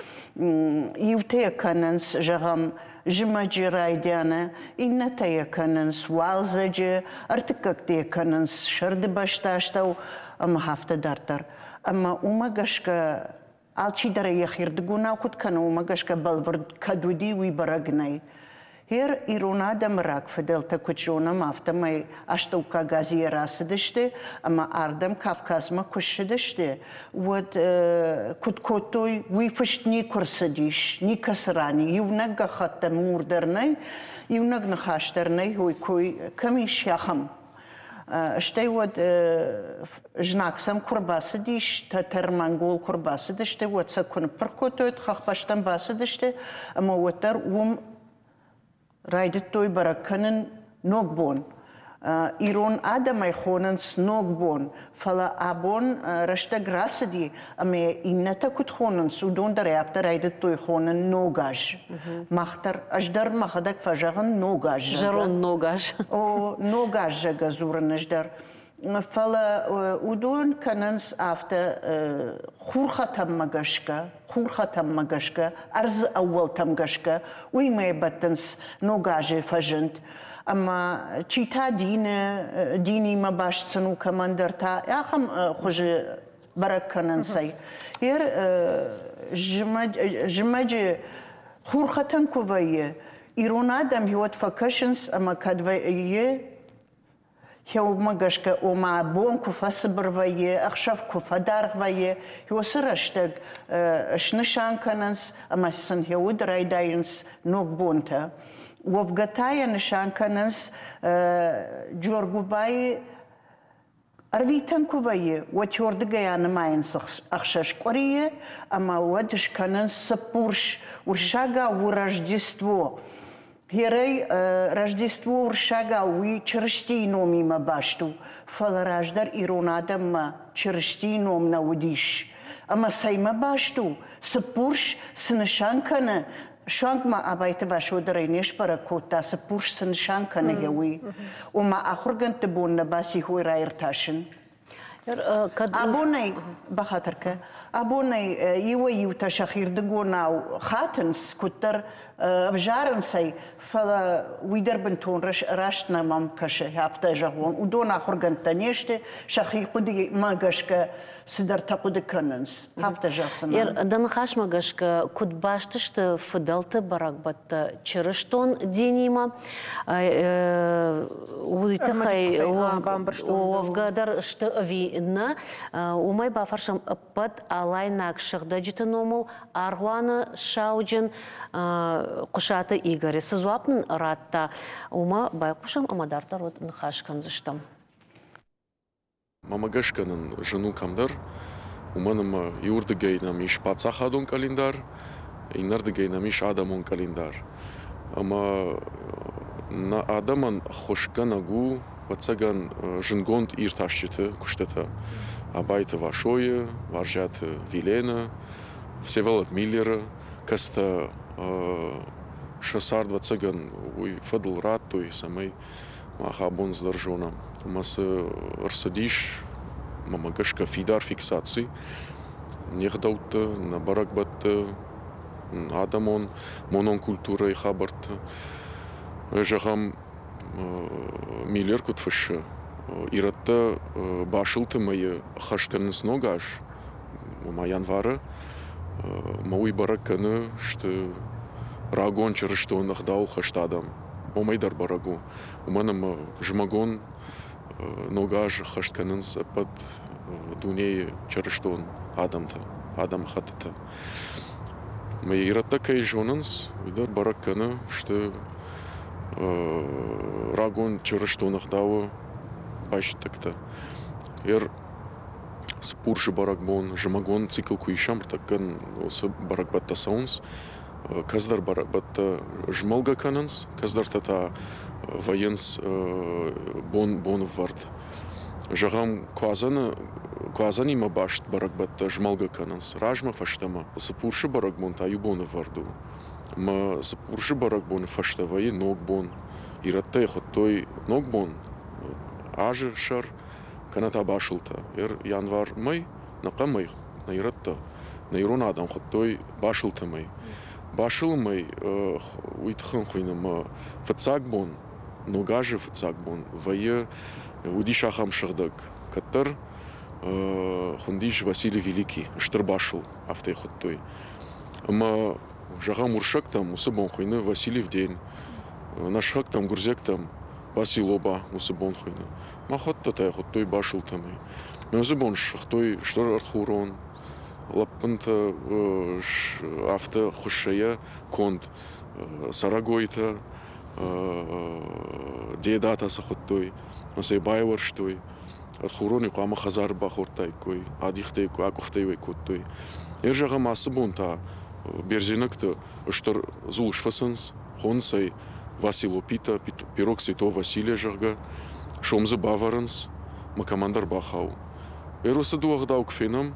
иутӕ йӕ кӕнынц, зӕгъӕм, зымӕджы райдианы, иннӕтӕ йӕ кӕнынц уалдзӕджы, ӕртыккӕгтӕ йӕ кӕнынц сӕрды бӕстастӕу ӕмӕ афтӕ дарддӕр. Ӕмӕ уымӕ гӕсгӕ алчидӕр ӕй йӕхирдыгонау куыд кӕны, уымӕ гӕсгӕ бӕлвырд кӕд уыди, уый бӕрӕг нӕй. Гъер ирон адӕмы рагфыдӕлтӕ куыд зонӕм, афтӕмӕй Астӕуккаг Азийӕ рацыдысты ӕмӕ ардӕм Кавказмӕ куы ссыдысты, уӕд куыд кодтой, уый фыст никуы рцыдис, никӕцы ран иунӕг гӕххӕтты мур дӕр нӕй, иунӕг ныхас дӕр нӕй, уый кой кӕм ис, ахӕм. Стӕй уӕд знаг сӕм куы рбацыдис, тӕтӕр-монгол куы рбацыдысты, уӕд сӕ куы ныппырх кодтой, хӕхбӕстӕм бацыдысты, ӕмӕ уӕддӕр уым райдыдтой бӕрӕг кӕнын Ногбон. Ирон адӕмӕй хонынц Ногбон, фӕлӕ абон рӕстӕг рацыди, ӕмӕ иннӕтӕ куыд хонынц, уыдон дӕр ӕй афтӕ райдыдтой хонын Ног аз. Мах дӕр, ӕз дӕр мӕхӕдӕг фӕзӕгъын Ног аз. Зӕронд Ног аз. О, Ног аз, зӕгъгӕ, дзурын ӕз дӕр. Фӕлӕ уыдон кӕнынц афтӕ хурхӕтӕнмӕ гӕсгӕ, хурхӕтӕнмӕ гӕсгӕ, ӕрдзы ӕууӕлтӕм гӕсгӕ, уыимӕ бӕттынц Ног азы фӕзынд. Ӕмӕ чи та дины, динимӕ баст сын у кӕмӕндӕр та ахӕм хуызы бӕрӕг кӕнынц ӕй. Ер зымӕджы хурхӕтӕн куы вӕййы, ирон адӕм уӕд фӕкӕсынц ӕмӕ кӕд вӕййы Уымӕ гӕсгӕ, ома бон куы фӕцыбыр вӕййы, ӕхсӕв куы фӕдаргъ вӕййы, уыцы рӕстӕг снысан кӕнынц ӕмӕ сын уд райдайынц ног бонтӕ. Уӕвгӕ та йӕ нысан кӕнынц Джоргуыбайы ӕрвитӕн куы вӕййы, уӕд уырдыгӕй анымайынц ӕхсӕз къуырийы ӕмӕ уӕд скӕнынц цыппурс, уырыссагау у Рождество. Херӕй Рождество уырыссагау уый Чырыстийы номимӕ баст у, фӕлӕ раздӕр ирон адӕммӕ Чырыстийы ном нӕ уыдис. Ӕмӕ цӕймӕ баст у, Цыппурс цы нысан кӕны, суанг ма Абайты Васо дӕр ӕй не сбӕрӕг кодта, Цыппурс цы нысан кӕны, гъе уый. Ома ахуыргӕндты бон нӕ баци хой раиртасын. Абонӕй, бахатыр кӕ, абонӕй иуӕй-иутӕ сӕхирдыгонау хатынц, куыддӕр ӕвзарынц ӕй, фӕлӕ уый дӕр бынтон раст нӕ мӕм кӕсы, афтӕ зӕгъон. Уыдон ахуыргӕндтӕ не сты, сӕхи хъуыдымӕ гӕсгӕ цыдӕртӕ хъуыды кӕнынц, афтӕ зӕгъдзынӕн. Дӕ ныхасмӕ гӕсгӕ, куыд баст сты фыдӕлты бӕрӕгбӕттӕ чырыстон динимӕ, уый тыххӕй уӕвгӕ дӕр сты ӕви нӕ, уымӕй бафӕрсӕм ӕппӕт алайнаг сыгъдӕджыты номыл аргъуаны сауджын Хъуысаты Игоры. Цы дзуапп нын радта, уымӕ байхъусӕм ӕмӕ дарддӕр уӕд ныхас кӕндзыстӕм. Мӕнмӕ гӕсгӕ нын зын у кӕмдӕр, уымӕн ӕмӕ иуырдыгӕй нӕм ис паддзахадон къӕлиндар, иннӕрдыгӕй нӕм ис адӕмон къӕлиндар. Ӕмӕ нӕ адӕмӕн ӕххуысгӕнӕг у, ӕвӕццӕгӕн, зындгонд иртасджыты куыстытӕ. Абайты Васойы, Уарзиаты Вилены, Всеволод Миллеры, кӕцытӕ сӕ цард, ӕвӕццӕгӕн, уый фӕдыл радтой, цӕмӕй мах абон дӕр зонӕм. Ӕмӕ цы ӕрцыдис, мӕнмӕ гӕсгӕ, фидар фиксаци не гъдӕутты, нӕ бӕрӕгбӕтты, адӕмон монон культурӕйы хабӕртты. Зӕгъӕм, Миллер куыд фыссы, ирӕттӕ Басылты мӕйы ӕххӕст кӕнынц ног аз, ома январы, ӕмӕ уый бӕрӕг кӕны, сты рагон чырыстон ӕгъдауылхӕст адӕм. Уымӕй дӕр бӕрӕг у, уымӕн ӕмӕ зымӕгон Ног аз ӕххӕст кӕнынц ӕппӕт дунейы чырыстон адӕмтӕ, адӕмыхӕттытӕ. Ӕмӕ ирӕттӕ кӕй зонынц, уый дӕр бӕрӕг кӕны, сты рагон чырыстон ӕгъдауы байзӕддӕгтӕ. Ер Цыппурсы бӕрӕгбон, зымӕгон цикл куы исӕм, ныртӕккӕ уыцы бӕрӕгбӕттӕ цӕуынц, кӕцыдӕр бӕрӕгбӕттӕ змӕлгӕ кӕнынц, кӕцыдӕртӕ та вӕййынц бонвӕрд. Зӕгъӕм, куадзӕны, куадзӕнимӕ баст бӕрӕгбӕттӕ змӕлгӕ кӕнынц размӕ фӕстӕмӕ. Цыппурсы бӕрӕгбон та иу бонӕвӕрд у. Ӕмӕ Цыппурсы бӕрӕгбоны фӕстӕ вӕййы Ногбон. Ирӕттӕ йӕ хуыдтой Ногбон, азы сӕр, кӕнӕ та басылтӕ. Январ мӕй, нӕ хъӕмӕй, нӕ ирӕттӕ, нӕ ирон адӕм хуыдтой басылты мӕй. Басылы мӕй уый тыххӕн хуыйны мӕ фыццаг бон, Ног азы фыццаг бон вӕййы, уыдис ахӕм сыгъдӕг. Кӕддӕр хуындис Василий Великий, Стыр Басыл, афтӕ хуыдтой. Ӕмӕ, зӕгъӕм, уырыссӕгтӕм уыцы бон хуыйны Васильев день, нӕ сыхӕгтӕм, гуырдзиӕгтӕм Василоба уыцы бон хуыйны. Махуӕттӕ та йӕ хуыдтой Басылтӕмӕй. Уыцы бон ссыгътой стыр ӕртхурон, лӕппынтӕ афтӕ хуыссӕйӕ конд цӕрӕгойтӕ, дедатӕ сӕ хуыдтой, ӕмӕ сӕ байуӕрстой. Ӕртхуроны хъуамӕ хӕдзары бахордтаиккой, адихтӕ акъуыхтӕ кодтой. Йе зӕгъӕм, ацы бон та бердзенӕгты стыр дзул сфыцынц, хонынц ӕй Василопита, пирог Святого Василия, зӕгъгӕ. Сом дзы бавӕрынц, мӕ кӕмӕндӕр бахауы. Ӕр уыцы дыууӕ ӕгъдау куы фенӕм,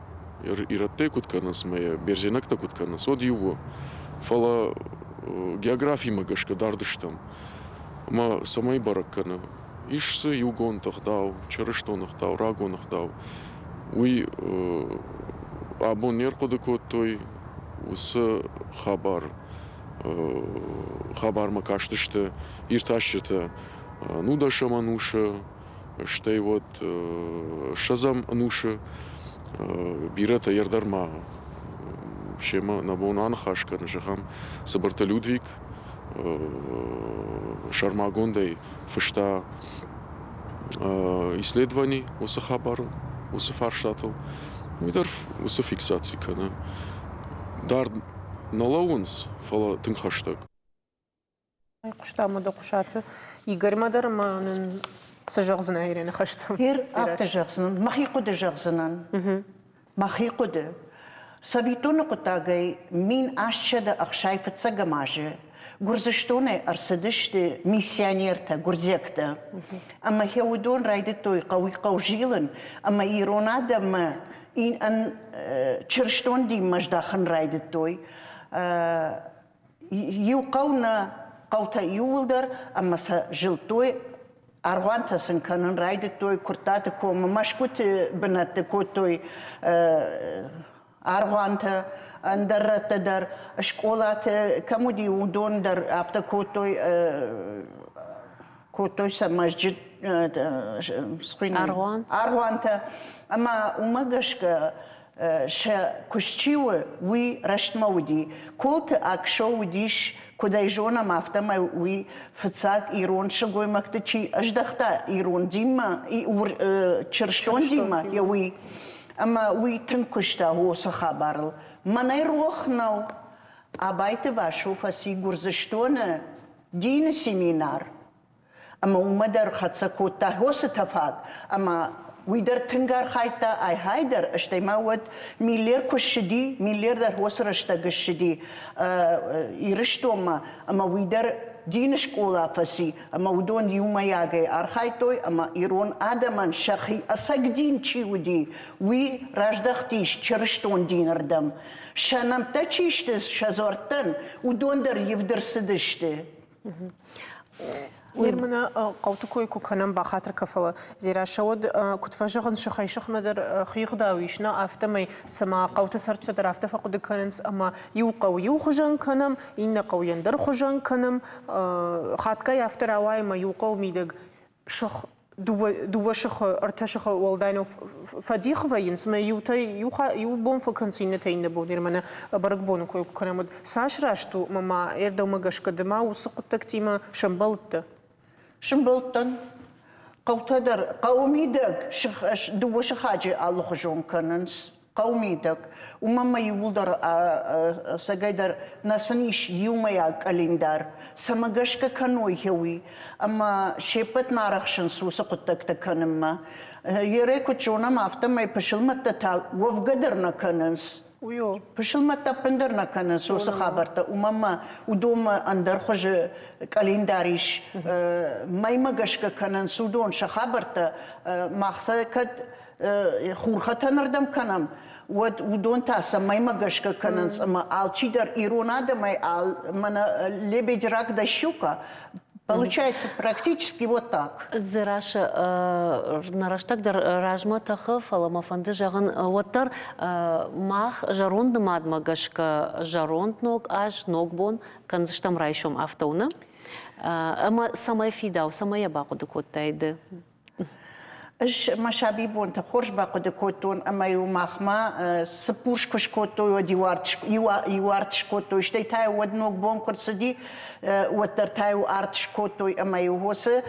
ирӕттӕ куыд кӕнынц ӕмӕ йӕ бердзенӕгтӕ куыд кӕнынц, уӕд иу у. Фӕлӕ географимӕ гӕсгӕ дард стӕм. Ӕмӕ цӕмӕй бӕрӕг кӕны? Ис дзы иугонд ӕгъдау, чырыстон ӕгъдау, рагон ӕгъдау. Уый абон не рхъуыды кодтой, уыцы хабар хабармӕ кастысты иртасджытӕ нудӕсӕм ӕнусы, стӕй уӕд ссӕдзӕм ӕнусы. Бирӕтӕ йӕ дӕр ма семӕ нӕ бон аныхас кӕны, зӕгъӕм, Цыбырты Людвиг сӕрмагондӕй фыста исследовани уыцы хабарыл, уыцы фарстатыл. Уый дӕр уыцы фиксаци кӕны. Дард нӕ лӕууынц, фӕлӕ тынг хӕстӕг. Хъуыстам уӕдӕ Хъуысаты Игорьмӕ дӕр ӕмӕ нын цы зӕгъдзынӕ Ирӕ ныхӕстӕм? Ир афтӕ зӕгъдзынӕн, мӕхи хъуыды зӕгъдзынӕн. Мӕхи хъуыды. Цӕвиттоны хъуыддагӕй 1865 азы Гуырдзыстонӕй ӕрцыдысты миссионертӕ, гуырдзиӕгтӕ. Ӕмӕ хе уыдон райдыдтой хъӕуи-хъӕу зилын ӕмӕ ирон адӕммӕ чырыстон динмӕ здахын райдыдтой. Иу хъӕу нӕ, хъӕутӕ иууылдӕр ӕмӕ сӕ зылдтой, аргъуантӕ сын кӕнын райдыдтой Куырттаты комы, Мӕскуыты бынӕтты кодтой аргъуантӕ, ӕндӕр рӕттӕ дӕр, скъолаты кӕм уыди, уыдон дӕр афтӕ кодтой, кодтой сӕ мӕзджыт, Аргъуан? Аргъуантӕ. Ӕмӕ уымӕ гӕсгӕ сӕ куыст чи у, уый рӕстмӕ уыди. Колты Аксо уыдис, куыд ӕй зонӕм, афтӕмӕй уый фыццаг ирон сылгоймӕгты чи ӕздӕхта ирон динмӕ, чырыстон динмӕ, йӕ уый. Ӕмӕ уый тынг куыста уыцы хабарыл. Мӕнӕй рох нӕу, Абайты Васо фӕци Гуырдзыстоны дины семинар. Ӕмӕ уымӕ дӕр хӕццӕ кодта хосы тӕфаг, ӕмӕ уый дӕр тынг архайдта ай-гьай дӕр, стӕй ма уӕд Миллер куы ссыди, Миллер дӕр уыцы рӕстӕг ссыди Ирыстонмӕ, ӕмӕ уый дӕр дины скъола фӕци, ӕмӕ уыдон иумӕйагӕй архайдтой, ӕмӕ ирон адӕмӕн сӕхи ӕцӕг дин чи уыди, уый раздӕхтис чырыстон динырдӕм. Сӕ нӕмттӕ чи сты сӕ дзуӕрттӕн, уыдон дӕр ивд ӕрцыдысты. Ныр мын хъӕуты кой куы кӕнӕм, бахатыр кӕ, фӕлӕ Дзерассӕ, уӕд куыд фӕзӕгъынц, сыхӕй-сыхмӕ дӕр хи гъдау ис, нӕ, афтӕмӕй цыма хъӕуты цӕрджытӕ дӕр афтӕ фӕхъуыды кӕнынц, ӕмӕ иу хъӕу иу хуызӕн кӕнӕм, иннӕ хъӕу ӕндӕр хуызӕн кӕнӕм. Хатгай афтӕ рауайы, ӕмӕ иу хъӕуы мидӕг сых дыууӕ сыхы, ӕртӕ сыхы уӕлдай нӕу фӕдих вӕййынц, ӕмӕ иутӕ иу бон фӕкӕнынц, иннӕтӕ иннӕ бон. Мӕнӕ бӕрӕгбоны кой куы кӕнӕм, уӕд цас раст у, ӕмӕ ма дӕумӕ гӕсгӕ ды ма уыцы хъуыддӕгтимӕ сӕмбӕлдтӕ? Сӕмбӕлдтӕн. Хъӕутӕ дӕр хъӕуы мидӕг дыууӕ сыхаджы алыхуызон кӕнынц. Хъӕуы мидӕг. Уымӕн ма иууылдӕр ӕцӕгӕйдӕр нӕ сын ис иумӕйаг къӕлиндар, цӕмӕ гӕсгӕ кӕной уый, ӕмӕ се ппӕт ма арӕхсынц уыцы хъуыддӕгтӕ кӕнынмӕ. Ерӕ куыд зонӕм, афтӕмӕй пысылмӕттӕ та уӕвгӕ дӕр нӕ кӕнынц. Пысылмӕттӕ ӕппындӕр нӕ кӕнынц уыцы хабӕрттӕ, уымӕн ма уыдонмӕ ӕндӕр хуызы къӕлиндар ис. Мӕймӕ гӕсгӕ кӕнынц уыдон сӕ хабӕрттӕ. Мах сӕ кӕд хурхӕтӕнырдӕм кӕнӕм, уӕд уыдон та сӕ мӕймӕ гӕсгӕ кӕнынц ӕмӕ алчидӕр ирон адӕмӕй мӕнӕ лебедь рак да щука Получается практически вот так. Дзерассӕ, нӕ рӕстӕг дӕр размӕ тӕхы, фӕлӕ мӕ фӕнды зӕгъын, уӕддӕр мах зӕронд нымадмӕ гӕсгӕ зӕронд ног аз, ног бон кӕндзыстӕм райсом, афтӕ у, нӕ? Ӕмӕ цӕмӕй фидау, цӕмӕй йӕ бахъуыды кодтай ды? Ӕз мӕ сабибонтӕ хорз бахъуыды кодтон ӕмӕ-иу махмӕ цыппурс куы скодтой, уӕд иу арт скодтой, стӕй та-иу уӕд ногбон куы рцыди, уӕддӕр та-иу арт скодтой ӕмӕ-иу уыцы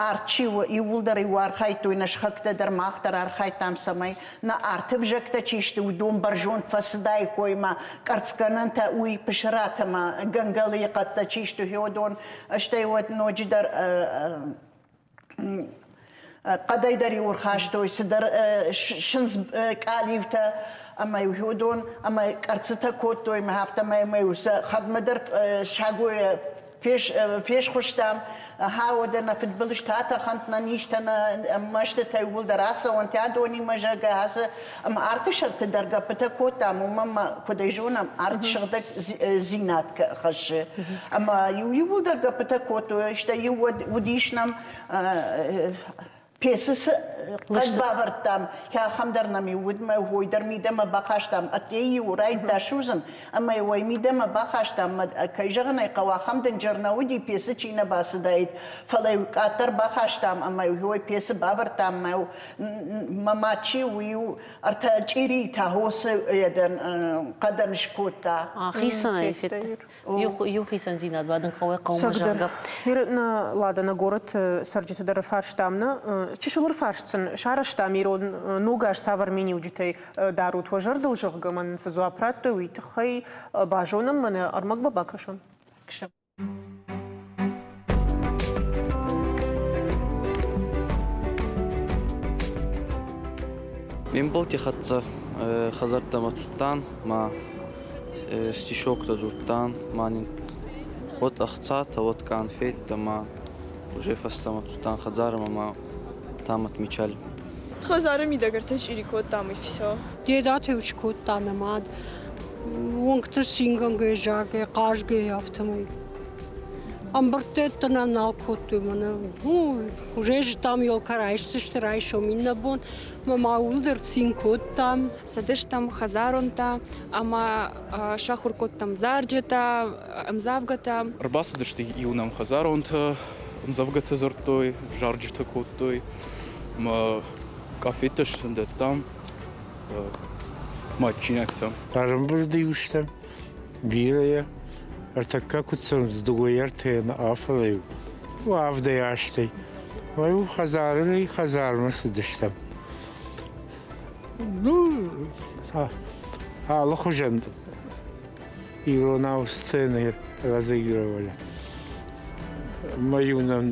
арт чи у, иууылдӕр-иу архайдтой, нӕ сыхӕгтӕ дӕр, мах дӕр архайдтам, цӕмӕй нӕ арты взӕгтӕ чи сты, уыдон бӕрзонд фӕцыдаиккой ӕмӕ къӕрцгӕнӕнтӕ уый пысыратӕ ӕмӕ гӕнгӕлыйы хъӕдтӕ чи сты, уыдон, стӕй уӕд ноджыдӕр хъӕдӕй дӕр-иу ӕрхастой цыдӕр сындз къалиутӕ ӕмӕ-иу уыдон ӕмӕ къӕрццытӕ кодтой ӕмӕ афтӕмӕй ӕмӕ-иу сӕ хӕрдмӕ дӕр сагойӕ. Фесхуыстам, уӕдӕ нӕ фыдбылызтӕ атӕхӕнт, нӕ низтӕ, нӕ мӕстытӕ иууылдӕр ацӕуӕнт адонимӕ, зӕгъгӕ, ацы ӕмӕ арты сӕрты дӕр гӕппытӕ кодтам, уымӕн ма, куыд ӕй зонӕм, арт сыгъдӕгдзинад хӕссы. Ӕмӕ иу иууылдӕр гӕппытӕ кодтой, стӕй-иу уӕд уыдис нӕм Пецы цы хъӕд бавӕрдтам, ахӕм дӕр нӕм-иу уыд, мӕ уой дӕр мидӕмӕ бахастам, ӕдде-иу райдта судзын, ӕмӕ-иу ӕй мидӕмӕ бахастам, кӕй зӕгъын ӕй хъӕуы, ахӕм дынджыр нӕ уыди, пецы чи нӕ бацыдаид, фӕлӕ-иу къаддӕр бахастам ӕмӕ-иу уой пецы бавӕрдтам, мӕ мӕ мад чи у, уый-иу ӕртӕ чъирийы та хосы хъӕдӕн скодта. Хицӕнӕй федтай? Иу хицӕндзинад бадын хъӕуы хъӕумӕ, зӕгъгӕ. Нӕ Лада, нӕ горӕты цӕрджыты дӕр ӕрфарстам нӕ. Чысыл ӕрфарст сын сарӕзтам ирон ног аз цавӕр миниуджытӕй дарут уӕ зӕрдыл, зӕгъгӕ, мӕн цы дзуапп радтой, уый тыххӕй базонӕм, мӕнӕ ӕрмӕгмӕ бакӕсӕм. Ме мбалти хӕццӕ хӕдзӕрттӕмӕ цудтан ма стишоктӕ дзурдтан ма нин уӕд ӕхцатӕ, уӕд къанфеттӕ ма уже фӕстӕмӕ цудтан хӕдзарӕмӕ ма там отмечали. Хӕдзары мидӕг ӕртӕ чъири кодтам и все. Дедатӕ скодта мӕ мад. Уынгты цингӕнгӕ, заргӕ, хъазгӕ, афтӕмӕй. Ӕмбырдтӕ нӕ нал кодтой мӕнӕ. Уже зыдтам, елкӕ райсдзысты райсом иннӕ бон. Мӕ ма ууыл дӕр цин кодтам. Цыдыстӕм хӕдзаронтӕ ӕмӕ сахуыр кодтам зарджытӕ, ӕмдзӕвгӕтӕ. Ӕрбацыдысты иу нӕм хӕдзаронтӕ, ӕмдзӕвгӕтӕ дзырдтой, зарджытӕ кодтой. Ӕмӕ къафеттӕ сын дӕттам, матчинӕгтӕ. Ӕрӕмбырд-иу стӕм бирӕйӕ. Ӕртӕккӕ куыд цӕуынц дыууӕ ӕртӕйӕн афӕлӕ-иу авдӕй астӕй. Ой, хӕдзарӕй хӕдзармӕ цыдыстӕм. Ну, алыхуызӕн иронау сцены разыгрывали. Мӕ-иу нӕм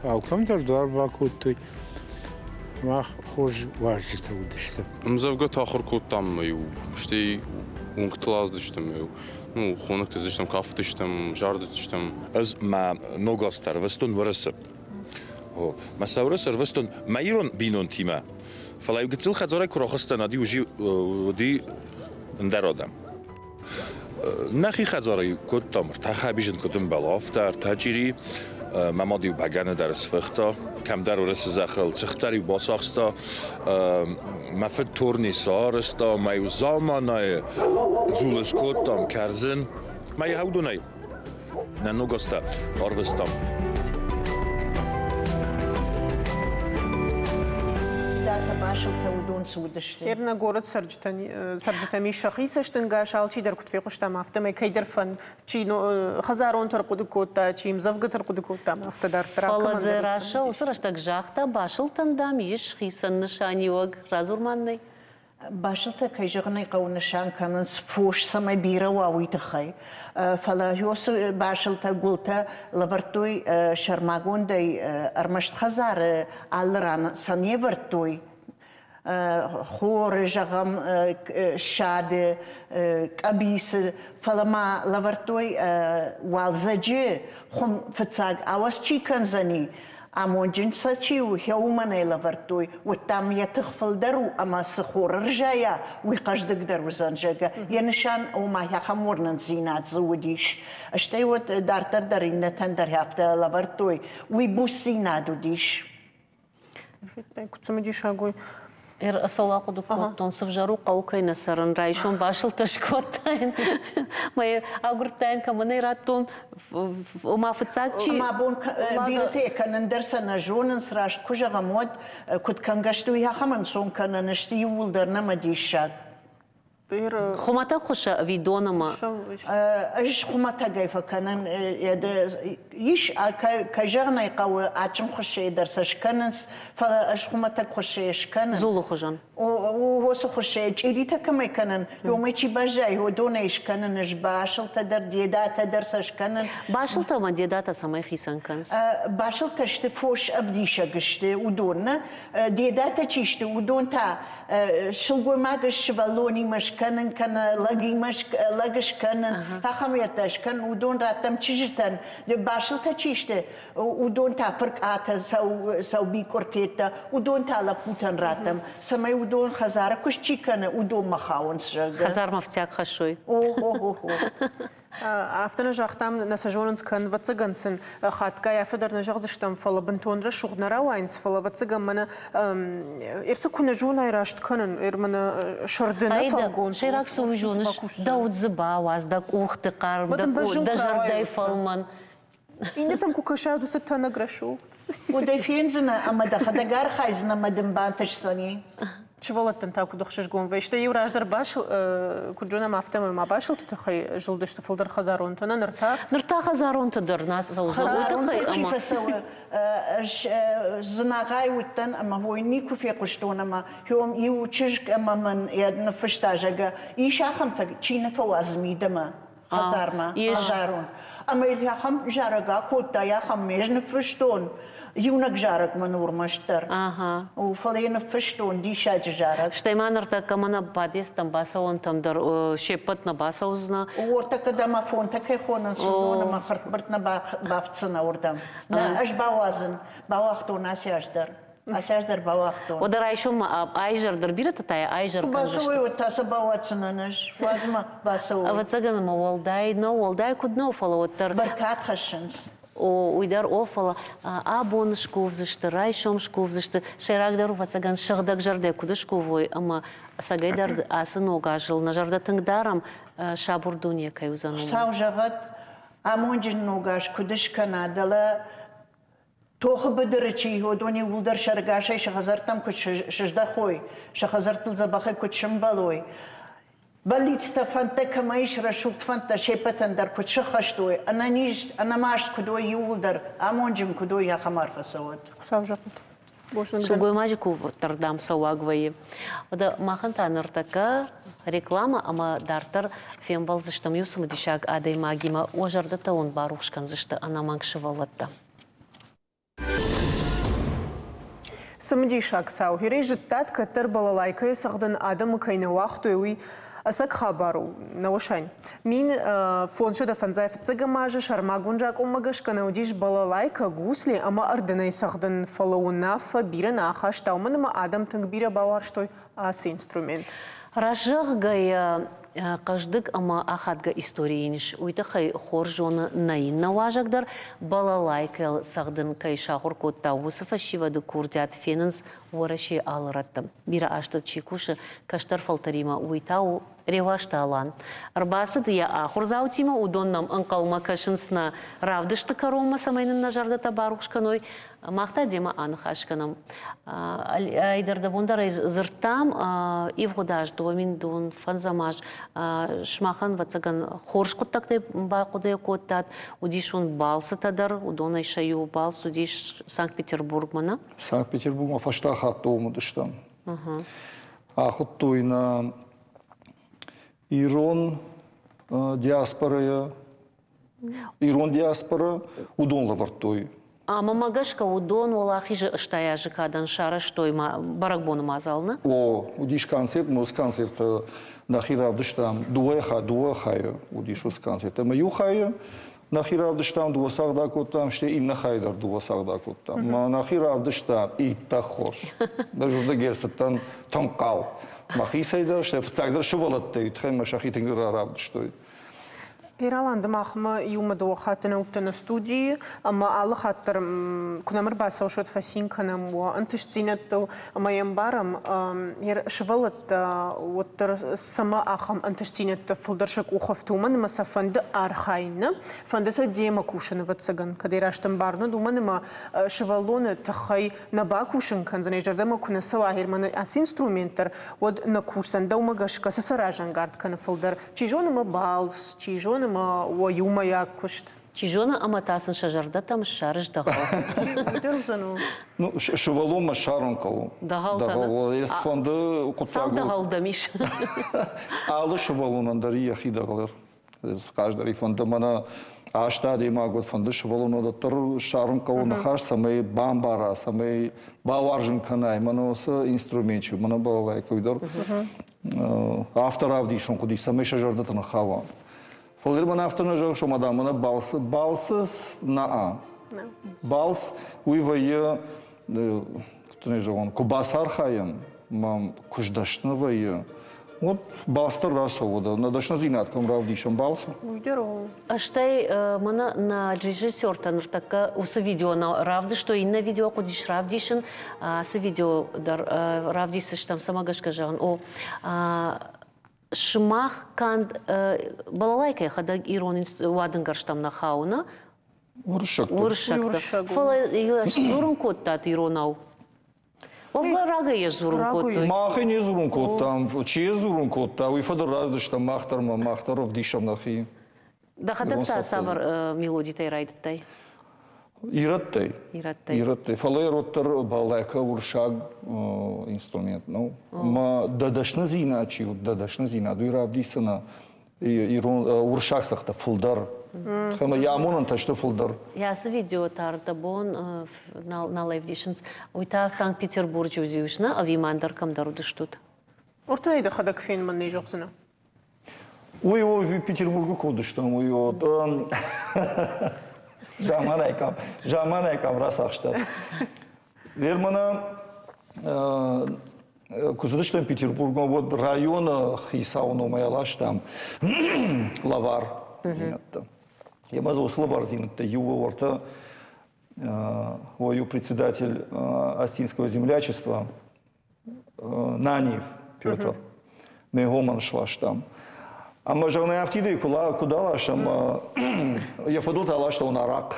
алкӕм дӕр дуар бакодтой. Мах хорз уазджытӕ уыдыстӕм. Ӕмдзӕвгӕтӕ ахуыр кодтам ӕмӕ-иу стӕй уынгтыл аздыстӕм ӕмӕ-иу ну, хонӕгты дзыстӕм, кафтыстӕм, зардыдыстӕм. Ӕз мӕ ног азтӕ ӕрвыстон Уӕрӕсе. О, мӕ сӕ Уӕрӕсе ӕрвыстон мӕ ирон бинонтимӕ. Фӕлӕ иу гыццыл хӕдзарӕй куы рахызтӕн, уӕд уыди ӕндӕр адӕм. Нӕхи хӕдзары кодтам ӕртӕ хӕбизын куыд ӕмбӕлы, афтӕ ӕртӕ чъири. Мӕ мад-иу бӕгӕны дӕр сфыхта, кӕмдӕр уырысы зӕххыл цыхт дӕр-иу бацахста. Мӕ фыд турни сарӕзта, мӕ-иу заманайы дзул скодтам, кӕрдзын. Мӕ уыдонӕй нӕ ногазтӕ арвыстам. Басылтӕ уыдон цы уыдысты? Нӕ город цӕрджытӕм ис сӕхи цӕстӕнгас, алчидӕр куыд фехъуыстам, афтӕмӕй кӕйдӕр фӕнд, чи хӕдзаронты ӕрхъуыды кодта, чи ӕмдзӕвгӕты ӕрхъуыды кодта, афтӕ дарддӕр. Фӕлӕ Дзерассӕ уыцы рӕстӕг загъта, басылтӕн, дам, ис хицӕн нысаниуӕг. Радзур ма нын ӕй. Басылтӕ, кӕй зӕгъын ӕй хъӕуы, нысан кӕнынц фос, цӕмӕй бирӕ уа, уый тыххӕй. Фӕлӕ уыцы басылтӕ, гуылтӕ лӕвӕрдтой сӕрмагондӕй ӕрмӕст хӕдзары алы ран сӕ не вӕрдтой, хоры, зӕгъӕм, ссады, къӕбицы, фӕлӕ ма лӕвӕрдтой уалдзӕджы хуым фыццаг ауӕдз чи кӕндзӕни, амонджын сӕ чи у, уымӕн ӕй лӕвӕрдтой, уӕдта йӕ тых фылдӕр у ӕмӕ цы хор ӕрзайа, уый хъӕздыгдӕр уыдзӕн, зӕгъгӕ. Йӕ нысан, ома, ахӕм уырнындзинад дзы уыдис. Стӕй уӕд дарддӕр дӕр иннӕтӕн дӕр афтӕ лӕвӕрдтой, уый буцдзинад уыдис. Куыд цымыдисаг уый. Цӕуыл ахъуыды кодтон, цы взӕр у хъӕуы кӕй нӕ цӕрын, райсом басылтӕ скодтаин, мӕ агуырдтаин, кӕмӕн ӕй радтон, ома фыццаг чи... Мӕ бон бирӕтӕ кӕнын дӕр сӕ нӕ зонынц, раст куы зӕгъӕм, уӕд куыд кӕнгӕ сты, уый ахӕм ӕнцон кӕнӕн сты иууылдӕр нӕмӕ диссаг. Хуымӕтӕг хуысса ӕви дон ӕмӕ? Ӕз хуымӕтӕгӕй фӕкӕнын. Ис, кӕй зӕгъын ӕй хъӕуы, адджын хуыссӕйы дӕр сӕ скӕнынц, фӕлӕ ӕз хуымӕтӕг хуыссӕйы скӕнын. Дзулы хуызӕн. Уыцы хуыссӕйы чъиритӕ кӕмӕй кӕнын, уымӕй чи баззайы, уыдонӕй скӕнын ӕз басылтӕ дӕр, дедатӕ дӕр сӕ скӕнын. Басылтӕ ӕмӕ дедатӕ цӕмӕй хицӕн кӕнынц? Басылтӕ сты фос ӕвдисӕг сты, уыдон нӕ. Дедатӕ чи сты, уыдон та сылгоймаг сывӕллонимӕ скӕнын кӕнӕ лӕгимӕ лӕг скӕнын, ахӕм йедтӕ скӕнын, уыдон раттӕм чызджытӕн. Басылтӕ чи сты, уыдон та фыркъатӕ, саубикъуыртеттӕ, уыдон та лӕппутӕн раттӕм, цӕмӕй уыдон хӕдзары куыст чи кӕны, уыдонмӕ хауынц, зӕгъгӕ. Хӕдзармӕ ӕфтиаг хӕссой. О-о-о-о. Афтӕ нӕ загътам, нӕ сӕ зонынц кӕн, ӕвӕццӕгӕн сын хатгай афтӕ дӕр нӕ зӕгъдзыстӕм, фӕлӕ бынтон рӕсугъд нӕ рауайынц, фӕлӕ ӕвӕццӕгӕн мӕнӕ ӕрцы куы нӕ зонай раст кӕнын, ӕр мӕнӕ сӕрды нӕ фӕлгонц. Сӕйраг цы уый зоныс, дӕ уд дзы бауадз, дӕ къухты хъарм, дӕ зӕрдӕйы фӕлмӕн. Иннӕтӕм куы кӕсай, уыцы тӕнӕг рӕсугъд. Уӕдӕй фендзынӕ ӕмӕ дӕхӕдӕг архайдзынӕ ӕмӕ дын бантысдзӕни. Сывӕллӕттӕн та куыд ӕхсызгон вӕййы. Стӕй-иу раздӕр басыл, куыд зонӕм, афтӕмӕй ма басылты тыххӕй зылдысты фылдӕр хӕдзаронтӕ, нӕ ныр та. Ныр та хӕдзаронтӕ дӕр нӕ цӕудзӕн. Хӕдзаронтӕ чи фӕцӕуы, ӕз Дзынагъӕй уыдтӕн ӕмӕ уой никуы фехъуыстон ӕмӕ иу чызг ӕмӕ мын йӕ ныффыста, зӕгъгӕ, ис ахӕмтӕ, чи нӕ фӕуадзы мидӕмӕ. Хӕдзармӕ, хӕдзарон. Ӕмӕ йыл ахӕм зарӕг акодта, ахӕм ме ныффыстон. Иунӕг зарӕг мын у ӕрмӕстдӕр. Фӕлӕ йӕ ныффыстон, диссаджы зарӕг. Стӕй ма ныртӕккӕ мӕнӕ бадестӕм бацӕуӕнтӕм дӕр се ппӕт нӕ бацӕудзынӕ. Уортӕккӕ домофонтӕ кӕй хонынц, уыдон ӕмӕ хыртбырт нӕ бафтдзынӕ уырдӕм. Нӕ, ӕз бауадзын, бауагътон ацы аз дӕр. Асӕз дӕр бауагътон. Уӕдӕ райсоммӕ айзӕр дӕр бирӕтӕ та айзӕр Куы бацӕуой, уӕд та сӕ бауадздзынӕн ӕз. Уадз ма бацӕуой. Ӕвӕццӕгӕн ӕмӕ уӕлдай нӕу, уӕлдай куыд нӕу, фӕлӕ уӕддӕр. Бӕркад хӕссынц. О, уый дӕр о, фӕлӕ абон скувдзысты, райсом скувдзысты. Сӕйрагдӕр, ӕвӕццӕгӕн, сыгъдӕг зӕрдӕ куыд скувой ӕмӕ ӕцӕгӕйдӕр ацы ног азыл нӕ зӕрдӕ тынг дарӕм, сабыр дуне кӕй уыдзӕн. Хуыцау зӕгъӕд, амонджын ног аз куыд скӕна, дӕлӕ Тохы быдыры чи, уыдон иууылдӕр сӕргасӕй сӕ хӕдзӕрттӕм куыд сыздӕхой, сӕ хӕдзӕрттыл дзӕбӕхӕй куыд сӕмбӕлой, бӕллицтӕ, фӕндтӕ кӕмӕ ис, рӕсугъд фӕндтӕ се ппӕтӕн дӕр куыд сӕххӕст уой, ӕнӕниз, ӕнӕмаст куыд уой иууылдӕр, амонджын куыд уой, ахӕм арфӕ цӕуӕд. Хуыцау зӕгъӕд. Сылгоймаджы кувддӕр, дам, цӕуаг вӕййы. Уӕдӕ махӕн та ныртӕккӕ реклама ӕмӕ дарддӕр фембӕлдзыстӕм иу цымыдисаг адӕймагимӕ. Уӕ зӕрдӕтӕ уын барухс кӕндзысты ӕнӕмӕнг сывӕллӕттӕ. Цымыдисаг цау. Хирӕй зыдтат, кӕддӕр балалайкӕйы цӕгъдын адӕмы кӕй нӕ уагътой, уый ӕцӕг хабар у, нӕуӕсӕн. 1555 азы сӕрмагонд закъонмӕ гӕсгӕ нӕ уыдис балалайкӕ, гусли ӕмӕ ӕрдынӕй цӕгъдын, фӕлӕ уынаффӕ бирӕ нӕ ахаста, уымӕн ӕмӕ адӕм тынг бирӕ бауарзтой ацы инструмент. Раст зӕгъгӕйӕ, хъӕздыг ӕмӕ ахадгӕ истори йын ис. Уый тыххӕй хорз зоны нӕ иннӕ уазӕг дӕр, балалайкӕйыл цӕгъдын кӕй сахуыр кодта, уыцы фӕсивӕды курдиат фенынц Уӕрӕсейы алы рӕтты. Бирӕ азты чи кусы кӕстӕр фӕлтӕримӕ, уый та у Реуазты Алан. Ӕрбацыд йӕ ахуырдзаутимӕ, уыдон нӕм ӕнхъӕлмӕ кӕсынц нӕ равдысты кӕронмӕ, цӕмӕй нын нӕ зӕрдӕтӕ барухс кӕной. Мах та демӕ аныхас кӕнӕм. Айдӕр дӕ бон дӕр ӕй дзырдтам, ивгъуыд аз, домин фӕндзӕм аз сымахӕн, ӕвӕццӕгӕн, хорз хъуыддӕгтӕй бахъуыды кодтат. Уыдис уын балцытӕ дӕр, уыдонӕй сӕ иу балц уыдис Санкт-Петербургмӕ, нӕ? Санкт-Петербургмӕ фӕстаг хатт уым уыдыстӕм. Ахуыдтой нӕ ирон диаспорӕйӕ ирон диаспорӕ, уыдон лӕвӕрдтой. Ӕмӕ мӕ гӕсгӕ уыдон Уӕлахизы 80 азы кадӕн сарӕзтой бӕрӕгбоны мадзал, нӕ? О, уыдис концерт, уыцы концерты нӕхи равдыстам дыууӕ хайы уыдис уыцы концерт. Ӕмӕ иу хайы нӕхи равдыстам, дыууӕ цагъд акодтам, стӕй иннӕ хайы дӕр дыууӕ цагъд акодтам. Мӕ нӕхи равдыстам иттӕг хорз. Ӕз уырдыгӕй ӕрцыдтӕн тынг хъал. Мӕхицӕй дӕр, стӕй фыццагдӕр сывӕллӕттӕй тыххӕй мӕ сӕхи тынг равдыстой. Ираланды махмӕ иумӕ дыууӕ хатты нӕ уыдтӕн студийы ӕмӕ алы хатт дӕр куы нӕм ӕрбацӕуыс, уӕд фӕцин кӕнӕм уӕ ӕнтыстдзинӕдтыл ӕмӕ йӕ ӕмбарӕм, сывӕллӕттӕ уӕддӕр цӕмӕ ахӕм ӕнтыстдзинӕдтӕ фылдӕр сӕ къухы ӕфты, уымӕн ӕмӕ сӕ фӕнды архайын, нӕ? Фӕнды сӕ демӕ кусын, ӕвӕццӕгӕн, кӕд ӕй раст ӕмбарын уыд, уымӕн ӕмӕ сывӕллоны тыххӕй нӕ бакусын кӕндзӕн, йӕ зӕрдӕмӕ куы нӕ цӕуа германы ацы инструмент дӕр, уӕд нӕ кусдзӕн. Дӕумӕ гӕсгӕ цы сӕ разӕнгард кӕны фылдӕр? Чи зоны мӕ балц, чи зоны ӕмӕ уӕ иумӕйаг куыст. Чи зоны, ӕмӕ та сын сӕ зӕрдӕтӕм ссарыс дӕгъӕл. Ну, сывӕллонмӕ ссарын хъӕуы. Дӕгъӕлтӕ. Дӕгъӕл. Фӕнды хъуыддаг. Цал дӕгъӕл дӕм ис? Алы сывӕллонӕн дӕр йӕхи дӕгъӕл. Хъаздӕр фӕнды мӕнӕ аст адӕймаг уӕд фӕнды сывӕллон уӕддӕр ссарын хъӕуы ныхас, цӕмӕй бамбара, цӕмӕй бауарзын кӕнай мӕнӕ уыцы инструмент, мӕнӕ балалайкӕ уый дӕр афтӕ равдисын хъуыди, цӕмӕй сӕ зӕрдӕты ныххауа. Фӕлӕ мӕн афтӕ нӕ зӕгъыс, ома дам, мӕнӕ балцы, балцы наа. Балц уый вӕййы, куыд не зӕгъон, куы бацархайӕм, мӕ куы сдӕсны вӕййы, уӕд балц дӕр рацӕуы, нӕ дӕсныдзинад кӕм равдисӕм балцы. Уый дӕр у. Стӕй мӕнӕ нӕ режиссертӕ ныртӕккӕ уыцы видео равдыстой, иннӕ видео хъуыдис равдисын. Ацы видео дӕр равдисдзыстӕм, цӕмӕ гӕсгӕ зӕгъын, о, сымах канд балалайкӕйы хӕдӕг ирон уадынгӕрзтӕм нӕ хауы, нӕ? Уырыссӕгты. Уырыссӕгты. Фӕлӕ йӕ сдзурын кодтат иронау? Уӕвгӕ рагӕй йӕ сдзурын кодтой. Мах ӕй не дзурын кодтам. Чи йӕ дзурын кодта, уый фӕдыл раздыстӕм мах дӕр ма мах дӕр ӕвдисӕм нӕхи. Дӕхӕдӕг та цавӕр мелодитӕй райдыдтай? Ирӕттӕй. Ирӕттӕй. Ирӕттӕй. Фӕлӕ ироддӕр балалайка уырыссаг инструмент нӕу. Ма дӕ дӕсныдзинад чи уыд, дӕ дӕсныдзинад, уый равдисыны ирон уырыссаг цӕгътӕ фылдӕр. Ӕмӕ йӕ амонӕнтӕ сты фылдӕр. Ацы видео та дӕ бон нал ӕвдисынц. Уый та Санкт-Петербурджы уыдис, нӕ? Ӕви ма ӕндӕр кӕмдӕр уыдыстут? Ортӕй дӕхӕдӕг фен мӕн не зӕгъдзынӕ. Уый о, Петербургы куы уыдыстӕм, уый о, заманай къам, заманай къам рацахста. Германа куы цыдыстӕм Петербургмӕ, уӕд районы хицауы номӕй аластам лӕвар дзинӕдтӕ. Емӕ дзы уыцы лӕвардзинӕдтӕ иу уӕртӕ ой, председатель Астинского землячества Наниев Петр. Ме гомӕн сластам. Ӕмӕ зӕгъын, афтидӕй куы даласӕм, йӕ фӕдыл та ластон арахъ.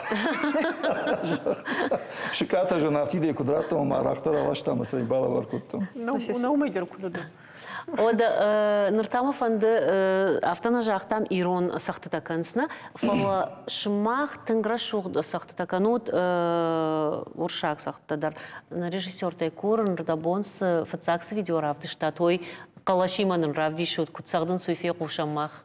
Сыкъатӕ зӕгъын, афтидӕй куыд радтам, ӕмӕ арахъ дӕр аластам ӕмӕ сӕ балӕвар кодтам. Нӕ уымӕй дӕр куыд уыд? Уӕдӕ ныр та мӕ фӕнды, афтӕ нӕ загътам, ирон цӕгъдтытӕ кӕнынц, нӕ, фӕлӕ сымах тынг рӕсугъд цӕгъдтытӕ кӕнут, уырыссаг цӕгъдтытӕ дӕр. Нӕ режиссертӕй курын, рдӕбон цы фыццаг цы видео равдыстат, уый хъӕлӕсимӕ нын равдисут, куыд цӕгъдынц, уый фехъусӕм мах.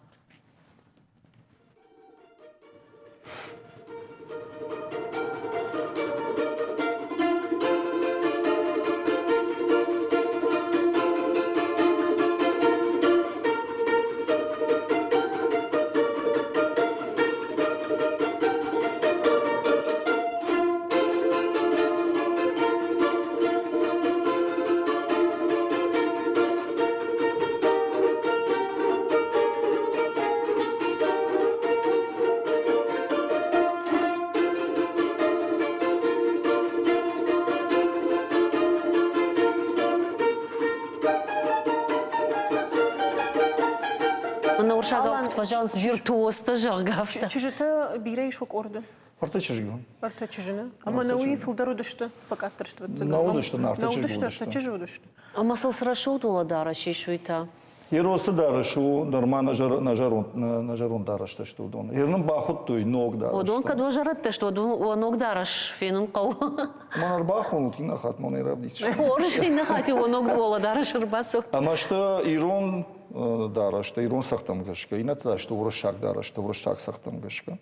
Уырыссагау куыд фӕзӕгъынц, виртуозтӕ, зӕгъгӕ, афтӕ. Чызджытӕ бирӕ ис къорды? Ӕртӕ чызджы. Ӕртӕ чызджы, нӕ? Ӕмӕ нӕ уый фылдӕр уыдысты, фӕкъаддӕр сты, ӕвӕццӕгӕн. Нӕ уыдысты, нарты чызджы уыдысты. Ӕртӕ чызджы уыдысты. Ӕмӕ сыл цы рӕсугъд уӕлӕдарӕс ис, уый та? Еросы дарӕс у нырма нӕ зӕронд дарӕстӕ сты уыдон. Ер нын бахуыдтой ног дарӕстӕ. Уыдон кӕд уӕ зӕрӕдтӕ сты, уӕд уӕ ног дарӕс фенын хъӕуы. Мӕн ӕрбахонут, иннӕ хатт мӕн равдисдзысты. Хорз, иннӕ хатт уӕ ног уӕлӕдарӕс ӕрбацӕуы. Ӕмӕ сты ирон дарӕстӕ, ирон цӕгътӕм гӕсгӕ, иннӕтӕ та сты уырыссаг дарӕстӕ, уырыссаг цӕгътӕм гӕсгӕ.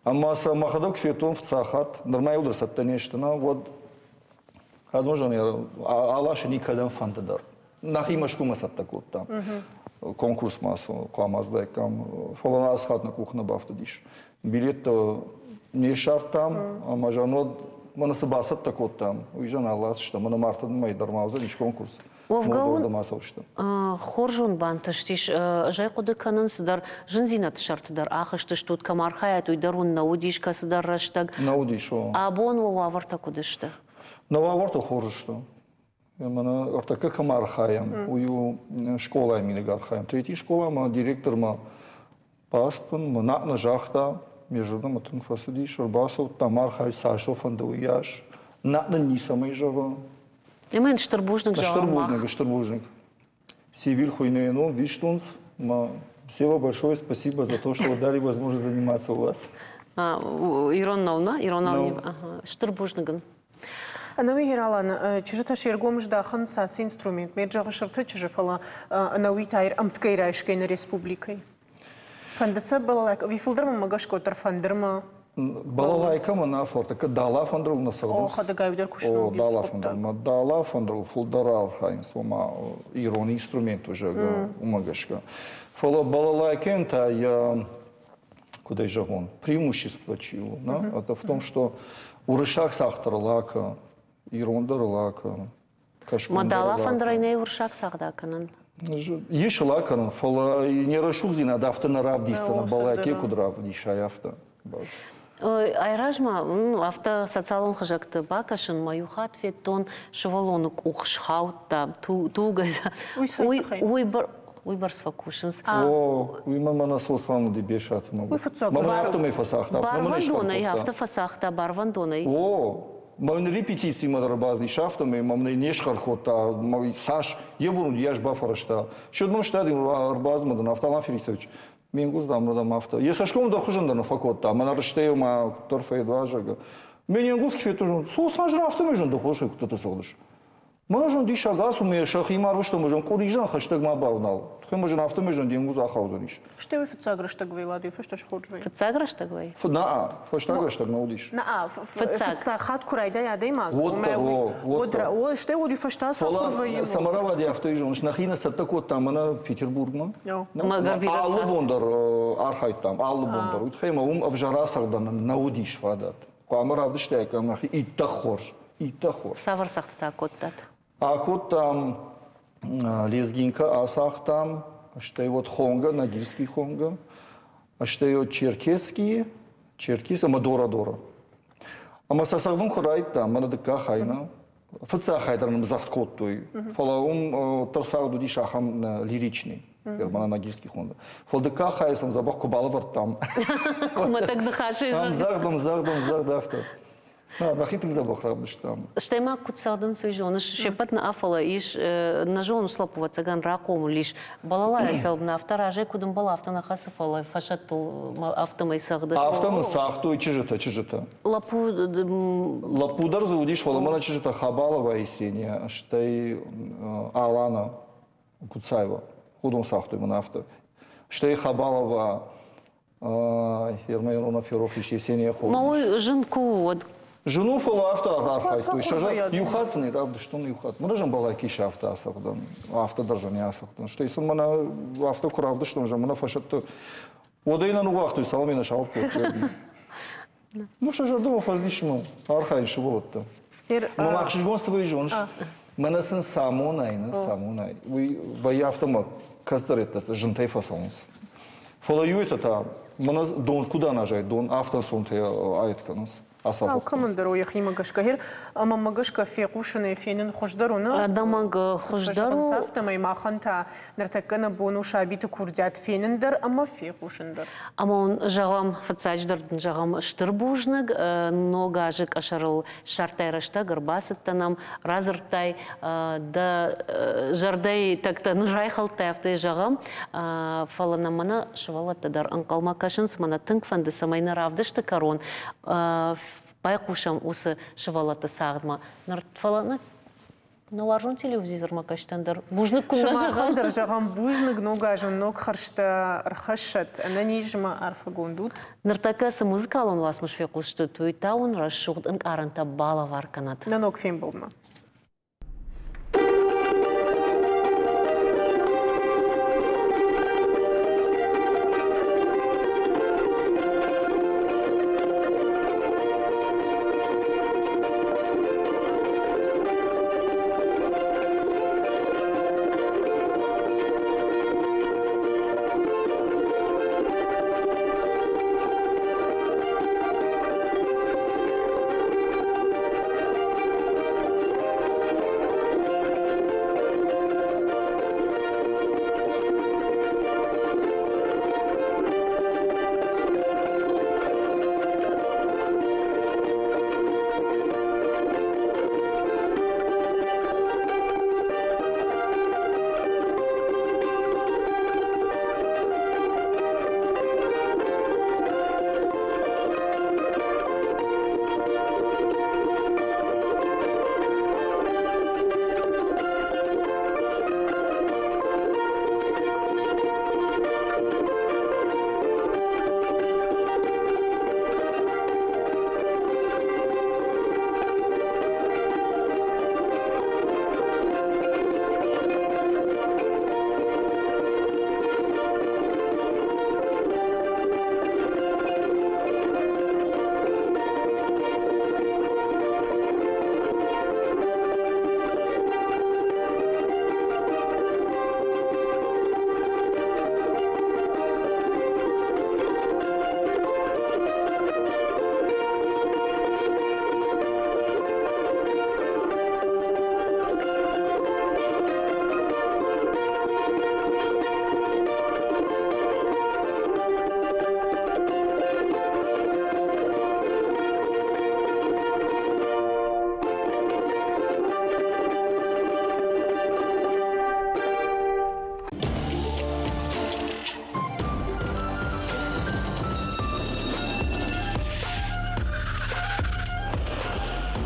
Ӕмӕ сӕ мӕхӕдӕг куы федтон фыццаг хатт, нырма иу дӕр цӕттӕ не сты, нӕ, уӕд Адонзон аласы никӕдӕм фӕнды дӕр. Нӕхи Мӕскуымӕ цӕттӕ кодтам. Конкурсмӕ хъуамӕ аздаиккам, фӕлӕ ацы хатт нӕ къух нӕ бафтыдис. Билеттӕ не ссардтам, ӕмӕ зӕгъын, уӕд мӕнӕ цы бацӕттӕ кодтам, уый зӕгъын аласдзыстӕм. Мӕнӕ марты мӕй дӕр ма уыдзӕнис конкурс. Уӕвгӕ уын хорз уын бантыстис. Ӕз ӕй хъуыды кӕнын, цыдӕр зындзинӕдты сӕрты дӕр ахызтыстут, кӕм архайат, уый дӕр уын нӕ уыдис кӕцыдӕр рӕстӕг. Нӕ уыдис, о. Абон уӕ уавӕртӕ куыд сты? Нӕ уавӕртӕ хорз сты. Мӕнӕ ӕртӕккӕ кӕм архайӕм, уый у скъолайы мидӕг архайӕм. Третий скъоламӕ директормӕ бацыдтӕн, мӕнӕ нӕ загъта, ме зӕрдӕмӕ тынг фӕцыдис, ӕрбацӕудта, ма архайд цас фӕнды, уыйас. Нӕ нын ницӕмӕй зӕгъы. Ӕмӕ йын стыр бузныг зӕгъӕм Стыр бузныг, стыр бузныг. Сивил хуйнӕ ном вистунц, ма Всего большое спасибо за то, что дали возможность заниматься у вас. Ирон нау, на? Ирон нау. Стыр бузныг ын. Ӕнӕуи Ералан, чызджытӕ се ргом здахынц ацы инструментмӕ, зӕгъы сырты чызджы, фӕлӕ ӕнӕуи та ӕмткӕй райсгӕ нӕ республикӕйы. Фӕнды сӕ балалайка, ӕви фылдӕр мӕнмӕ гӕсгӕ уӕддӕр фӕндырмӕ? Балалайка мӕ нӕ фӕртӕккӕ дала фӕндырыл нӕ цӕгъдынц. О, хӕдӕгай дӕр куы О, дала фӕндырмӕ. Дала фӕндырыл фылдӕр архайынц, ома ирон инструмент у, зӕгъгӕ, уымӕ гӕсгӕ. Фӕлӕ балалайкӕйӕн та йӕ, куыд ӕй зӕгъон, преимущество чи у, на? Это в том, что уырыссаг цагъд лака, ирон дӕр лака, Мадала фӕндырӕй нӕй уырыссаг цагъд акӕнӕн? Ис ыл акӕнӕн, фӕлӕ не рӕсугъддзинад афтӕ нӕ равдисдзӕн, балалайкӕ куыд равдисай, афтӕ. Айразмӕ афтӕ социалон хызӕгты бакӕсын мӕ иу хатт федтон, сывӕллоны къух схаудта, тугӕй. Уый бӕрц фӕкусынц. О, уый мӕ мӕнӕ Сослан уыди Бесаты Уый фыццаг. Мӕ афтӕмӕй фӕцагъта. Барвӕндонӕй афтӕ фӕцагъта, барвӕндонӕй. О, Мӕн репетицимӕ дӕр баздис, афтӕмӕй мӕм не схъӕр кодта, цас йӕ бон уыд, йас бафӕрӕзта. Счет мӕм стадион ӕрбазмӕдын, афтӕ Алан Феликсович, ме нгуз дам дам афтӕ. Йӕ цӕсгом дӕр хуызӕн дӕр нӕ фӕкодта, мӕнӕ рыстӕй ма куыддӕр фӕедуазӕг. Ме не нгуз федтон, Сослан афтӕмӕй зынды хорзӕй куыдтӕ цӕгъдыс. Мӕнӕ зын диссаг ацу ме сӕхимӕ арвыстон мӕ зын къуыризӕн хӕстӕг ма бавнал. Тыххӕй мӕ зын афтӕмӕй зын де нгуз ахаудзӕнис. Стӕй уый фыццаг рӕстӕг вӕйлад, уый фӕстӕ схорз вӕййы. Фыццаг рӕстӕг вӕййы? Наа, фӕстаг рӕстӕг нӕ уыдис. Наа, фыццаг хатт куы райдайа адӕймаг, уӕддӕр, уӕддӕр, стӕй уӕд уый фӕстӕ сахуыр вӕййы. Цӕмӕ рауади, афтӕ зоныс, нӕхи нӕ цӕттӕ кодтам мӕнӕ Петербургмӕ. Алы бон дӕр архайдтам, алы бон дӕр. Уый тыххӕй ӕмӕ уым ӕвзӕр ацӕгъдӕнӕн нӕ уыдис фадат. Хъуамӕ равдыстаиккам нӕхи иттӕг хорз, иттӕг хорз. Цавӕр цӕгъдтытӕ акодтат? Акодтам лезгинкӕ ацагътам, стӕй вот хонга, нагильский хонга, стӕй вот черкесский, черкес ӕмӕ дора-дора. Ӕмӕ сӕ цӕгъдын куы райдыдтам, мӕнӕ дыккаг хай нӕ, фыццаг хай дӕр нымдзӕгъд кодтой, фӕлӕ уым уӕддӕр цагъд уыдис ахӕм лиричный, Германа Нагильский хонды. Фӕлӕ дыккаг хайы сын дзӕбӕх куы балӕвӕрдтам. Хуымӕтӕг ныхасӕй Ӕмдзӕгъд, ӕмдзӕгъд, ӕмдзӕгъд афтӕ. Нӕхи тынг дзӕбӕх равдыстам. Стӕй ма куыд цӕгъдынц, уый зоныс, се ппӕт нӕ, фӕлӕ ис, нӕ зоныс, лӕппу, ӕвӕццӕгӕн, рахъомыл ис. Балалайкӕ афтӕ разӕй куыд ӕмбӕлы, афтӕ нӕ хӕцы, фӕлӕ фӕсӕттыл афтӕмӕй цӕгъды. Афтӕ цагътой чызджытӕ, чызджытӕ. Лӕппу... Лӕппу дӕр дзы уыдис, фӕлӕ мӕнӕ чызджытӕ Хабалова Есения, стӕй Алана Куцаева. Уыдон цагътой мӕнӕ афтӕ. Стӕй Хабалова Ермаирона ферох ис Есения хо. Ма уый зын куы у, уӕд Зын у, фӕлӕ афтӕ архайдтой. Иу хатт сын равдыстон, иу хатт. Мӕнӕ зӕмбӕлӕг ис афтӕ ацӕгъдӕн, афтӕ дӕр зӕн ацӕгъдӕн. Стӕй сын мӕнӕ афтӕ куы равдыстон, зӕгъ, мӕнӕ фӕсӕтты. Уӕд ӕй нӕ ныууагътой, цалынмӕ нӕ сахуыр кодтой. Ну, сӕ зӕрдӕмӕ фӕзындис мӕ архайын сывӕллӕттӕ. Мӕ ӕхсызгон цы вӕййы, зоныс? Мӕнӕ сын цы амонай, нӕ цы амонай, уый вӕййы афтӕ мӕ кӕцыдӕриддӕр зынтӕй фӕцӕуынц. Фӕлӕ иуӕйтӕ та мӕнӕ дон куыд аназай, дон афтӕ ӕнцонтӕй айд кӕнынц. Алкӕмӕн дӕр у йӕхимӕ гӕсгӕ. Гъер ӕмӕ мӕ гӕсгӕ фехъусынӕй фенын хуыздӕр у, нӕ? Ӕнӕмӕнг хуыздӕр у. Афтӕмӕй махӕн та ныртӕккӕ нӕ бон у сабиты курдиат фенын дӕр ӕмӕ фехъусын дӕр. Ӕмӕ уын зӕгъӕм, фыццаджыдӕр дын зӕгъӕм стыр бузныг. Ног азы къӕсӕрыл ссардтай рӕстӕг, ӕрбацыдтӕ нӕм, радзырдтай дӕ зӕрдӕйы тӕгтӕ нын райхӕлдтай, афтӕ зӕгъӕм. Фӕлӕ нӕм мӕнӕ сывӕллӕттӕ дӕр ӕнхъӕлмӕ кӕсынц, мӕнӕ тынг фӕнды, цӕмӕй нӕ равдысты кӕрон байхъусӕм уыцы сывӕллӕтты цагъдмӕ. Ныр фӕлӕ нӕ уарзон телевизормӕ кӕсджытӕн дӕр бузныг куы нӕ зӕгъӕм. дӕр зӕгъӕм бузныг, ногазон ног хӕрзтӕ ӕрхӕссӕд, ӕнӕнизмӕ арфӕгонд ут. Ныртӕккӕ цы музыкалон уацмыс фехъусыстут, уый та уын рӕсугъд ӕнкъарӕнтӕ балӕвар кӕнӕд. Нӕ ног фембӕлдмӕ.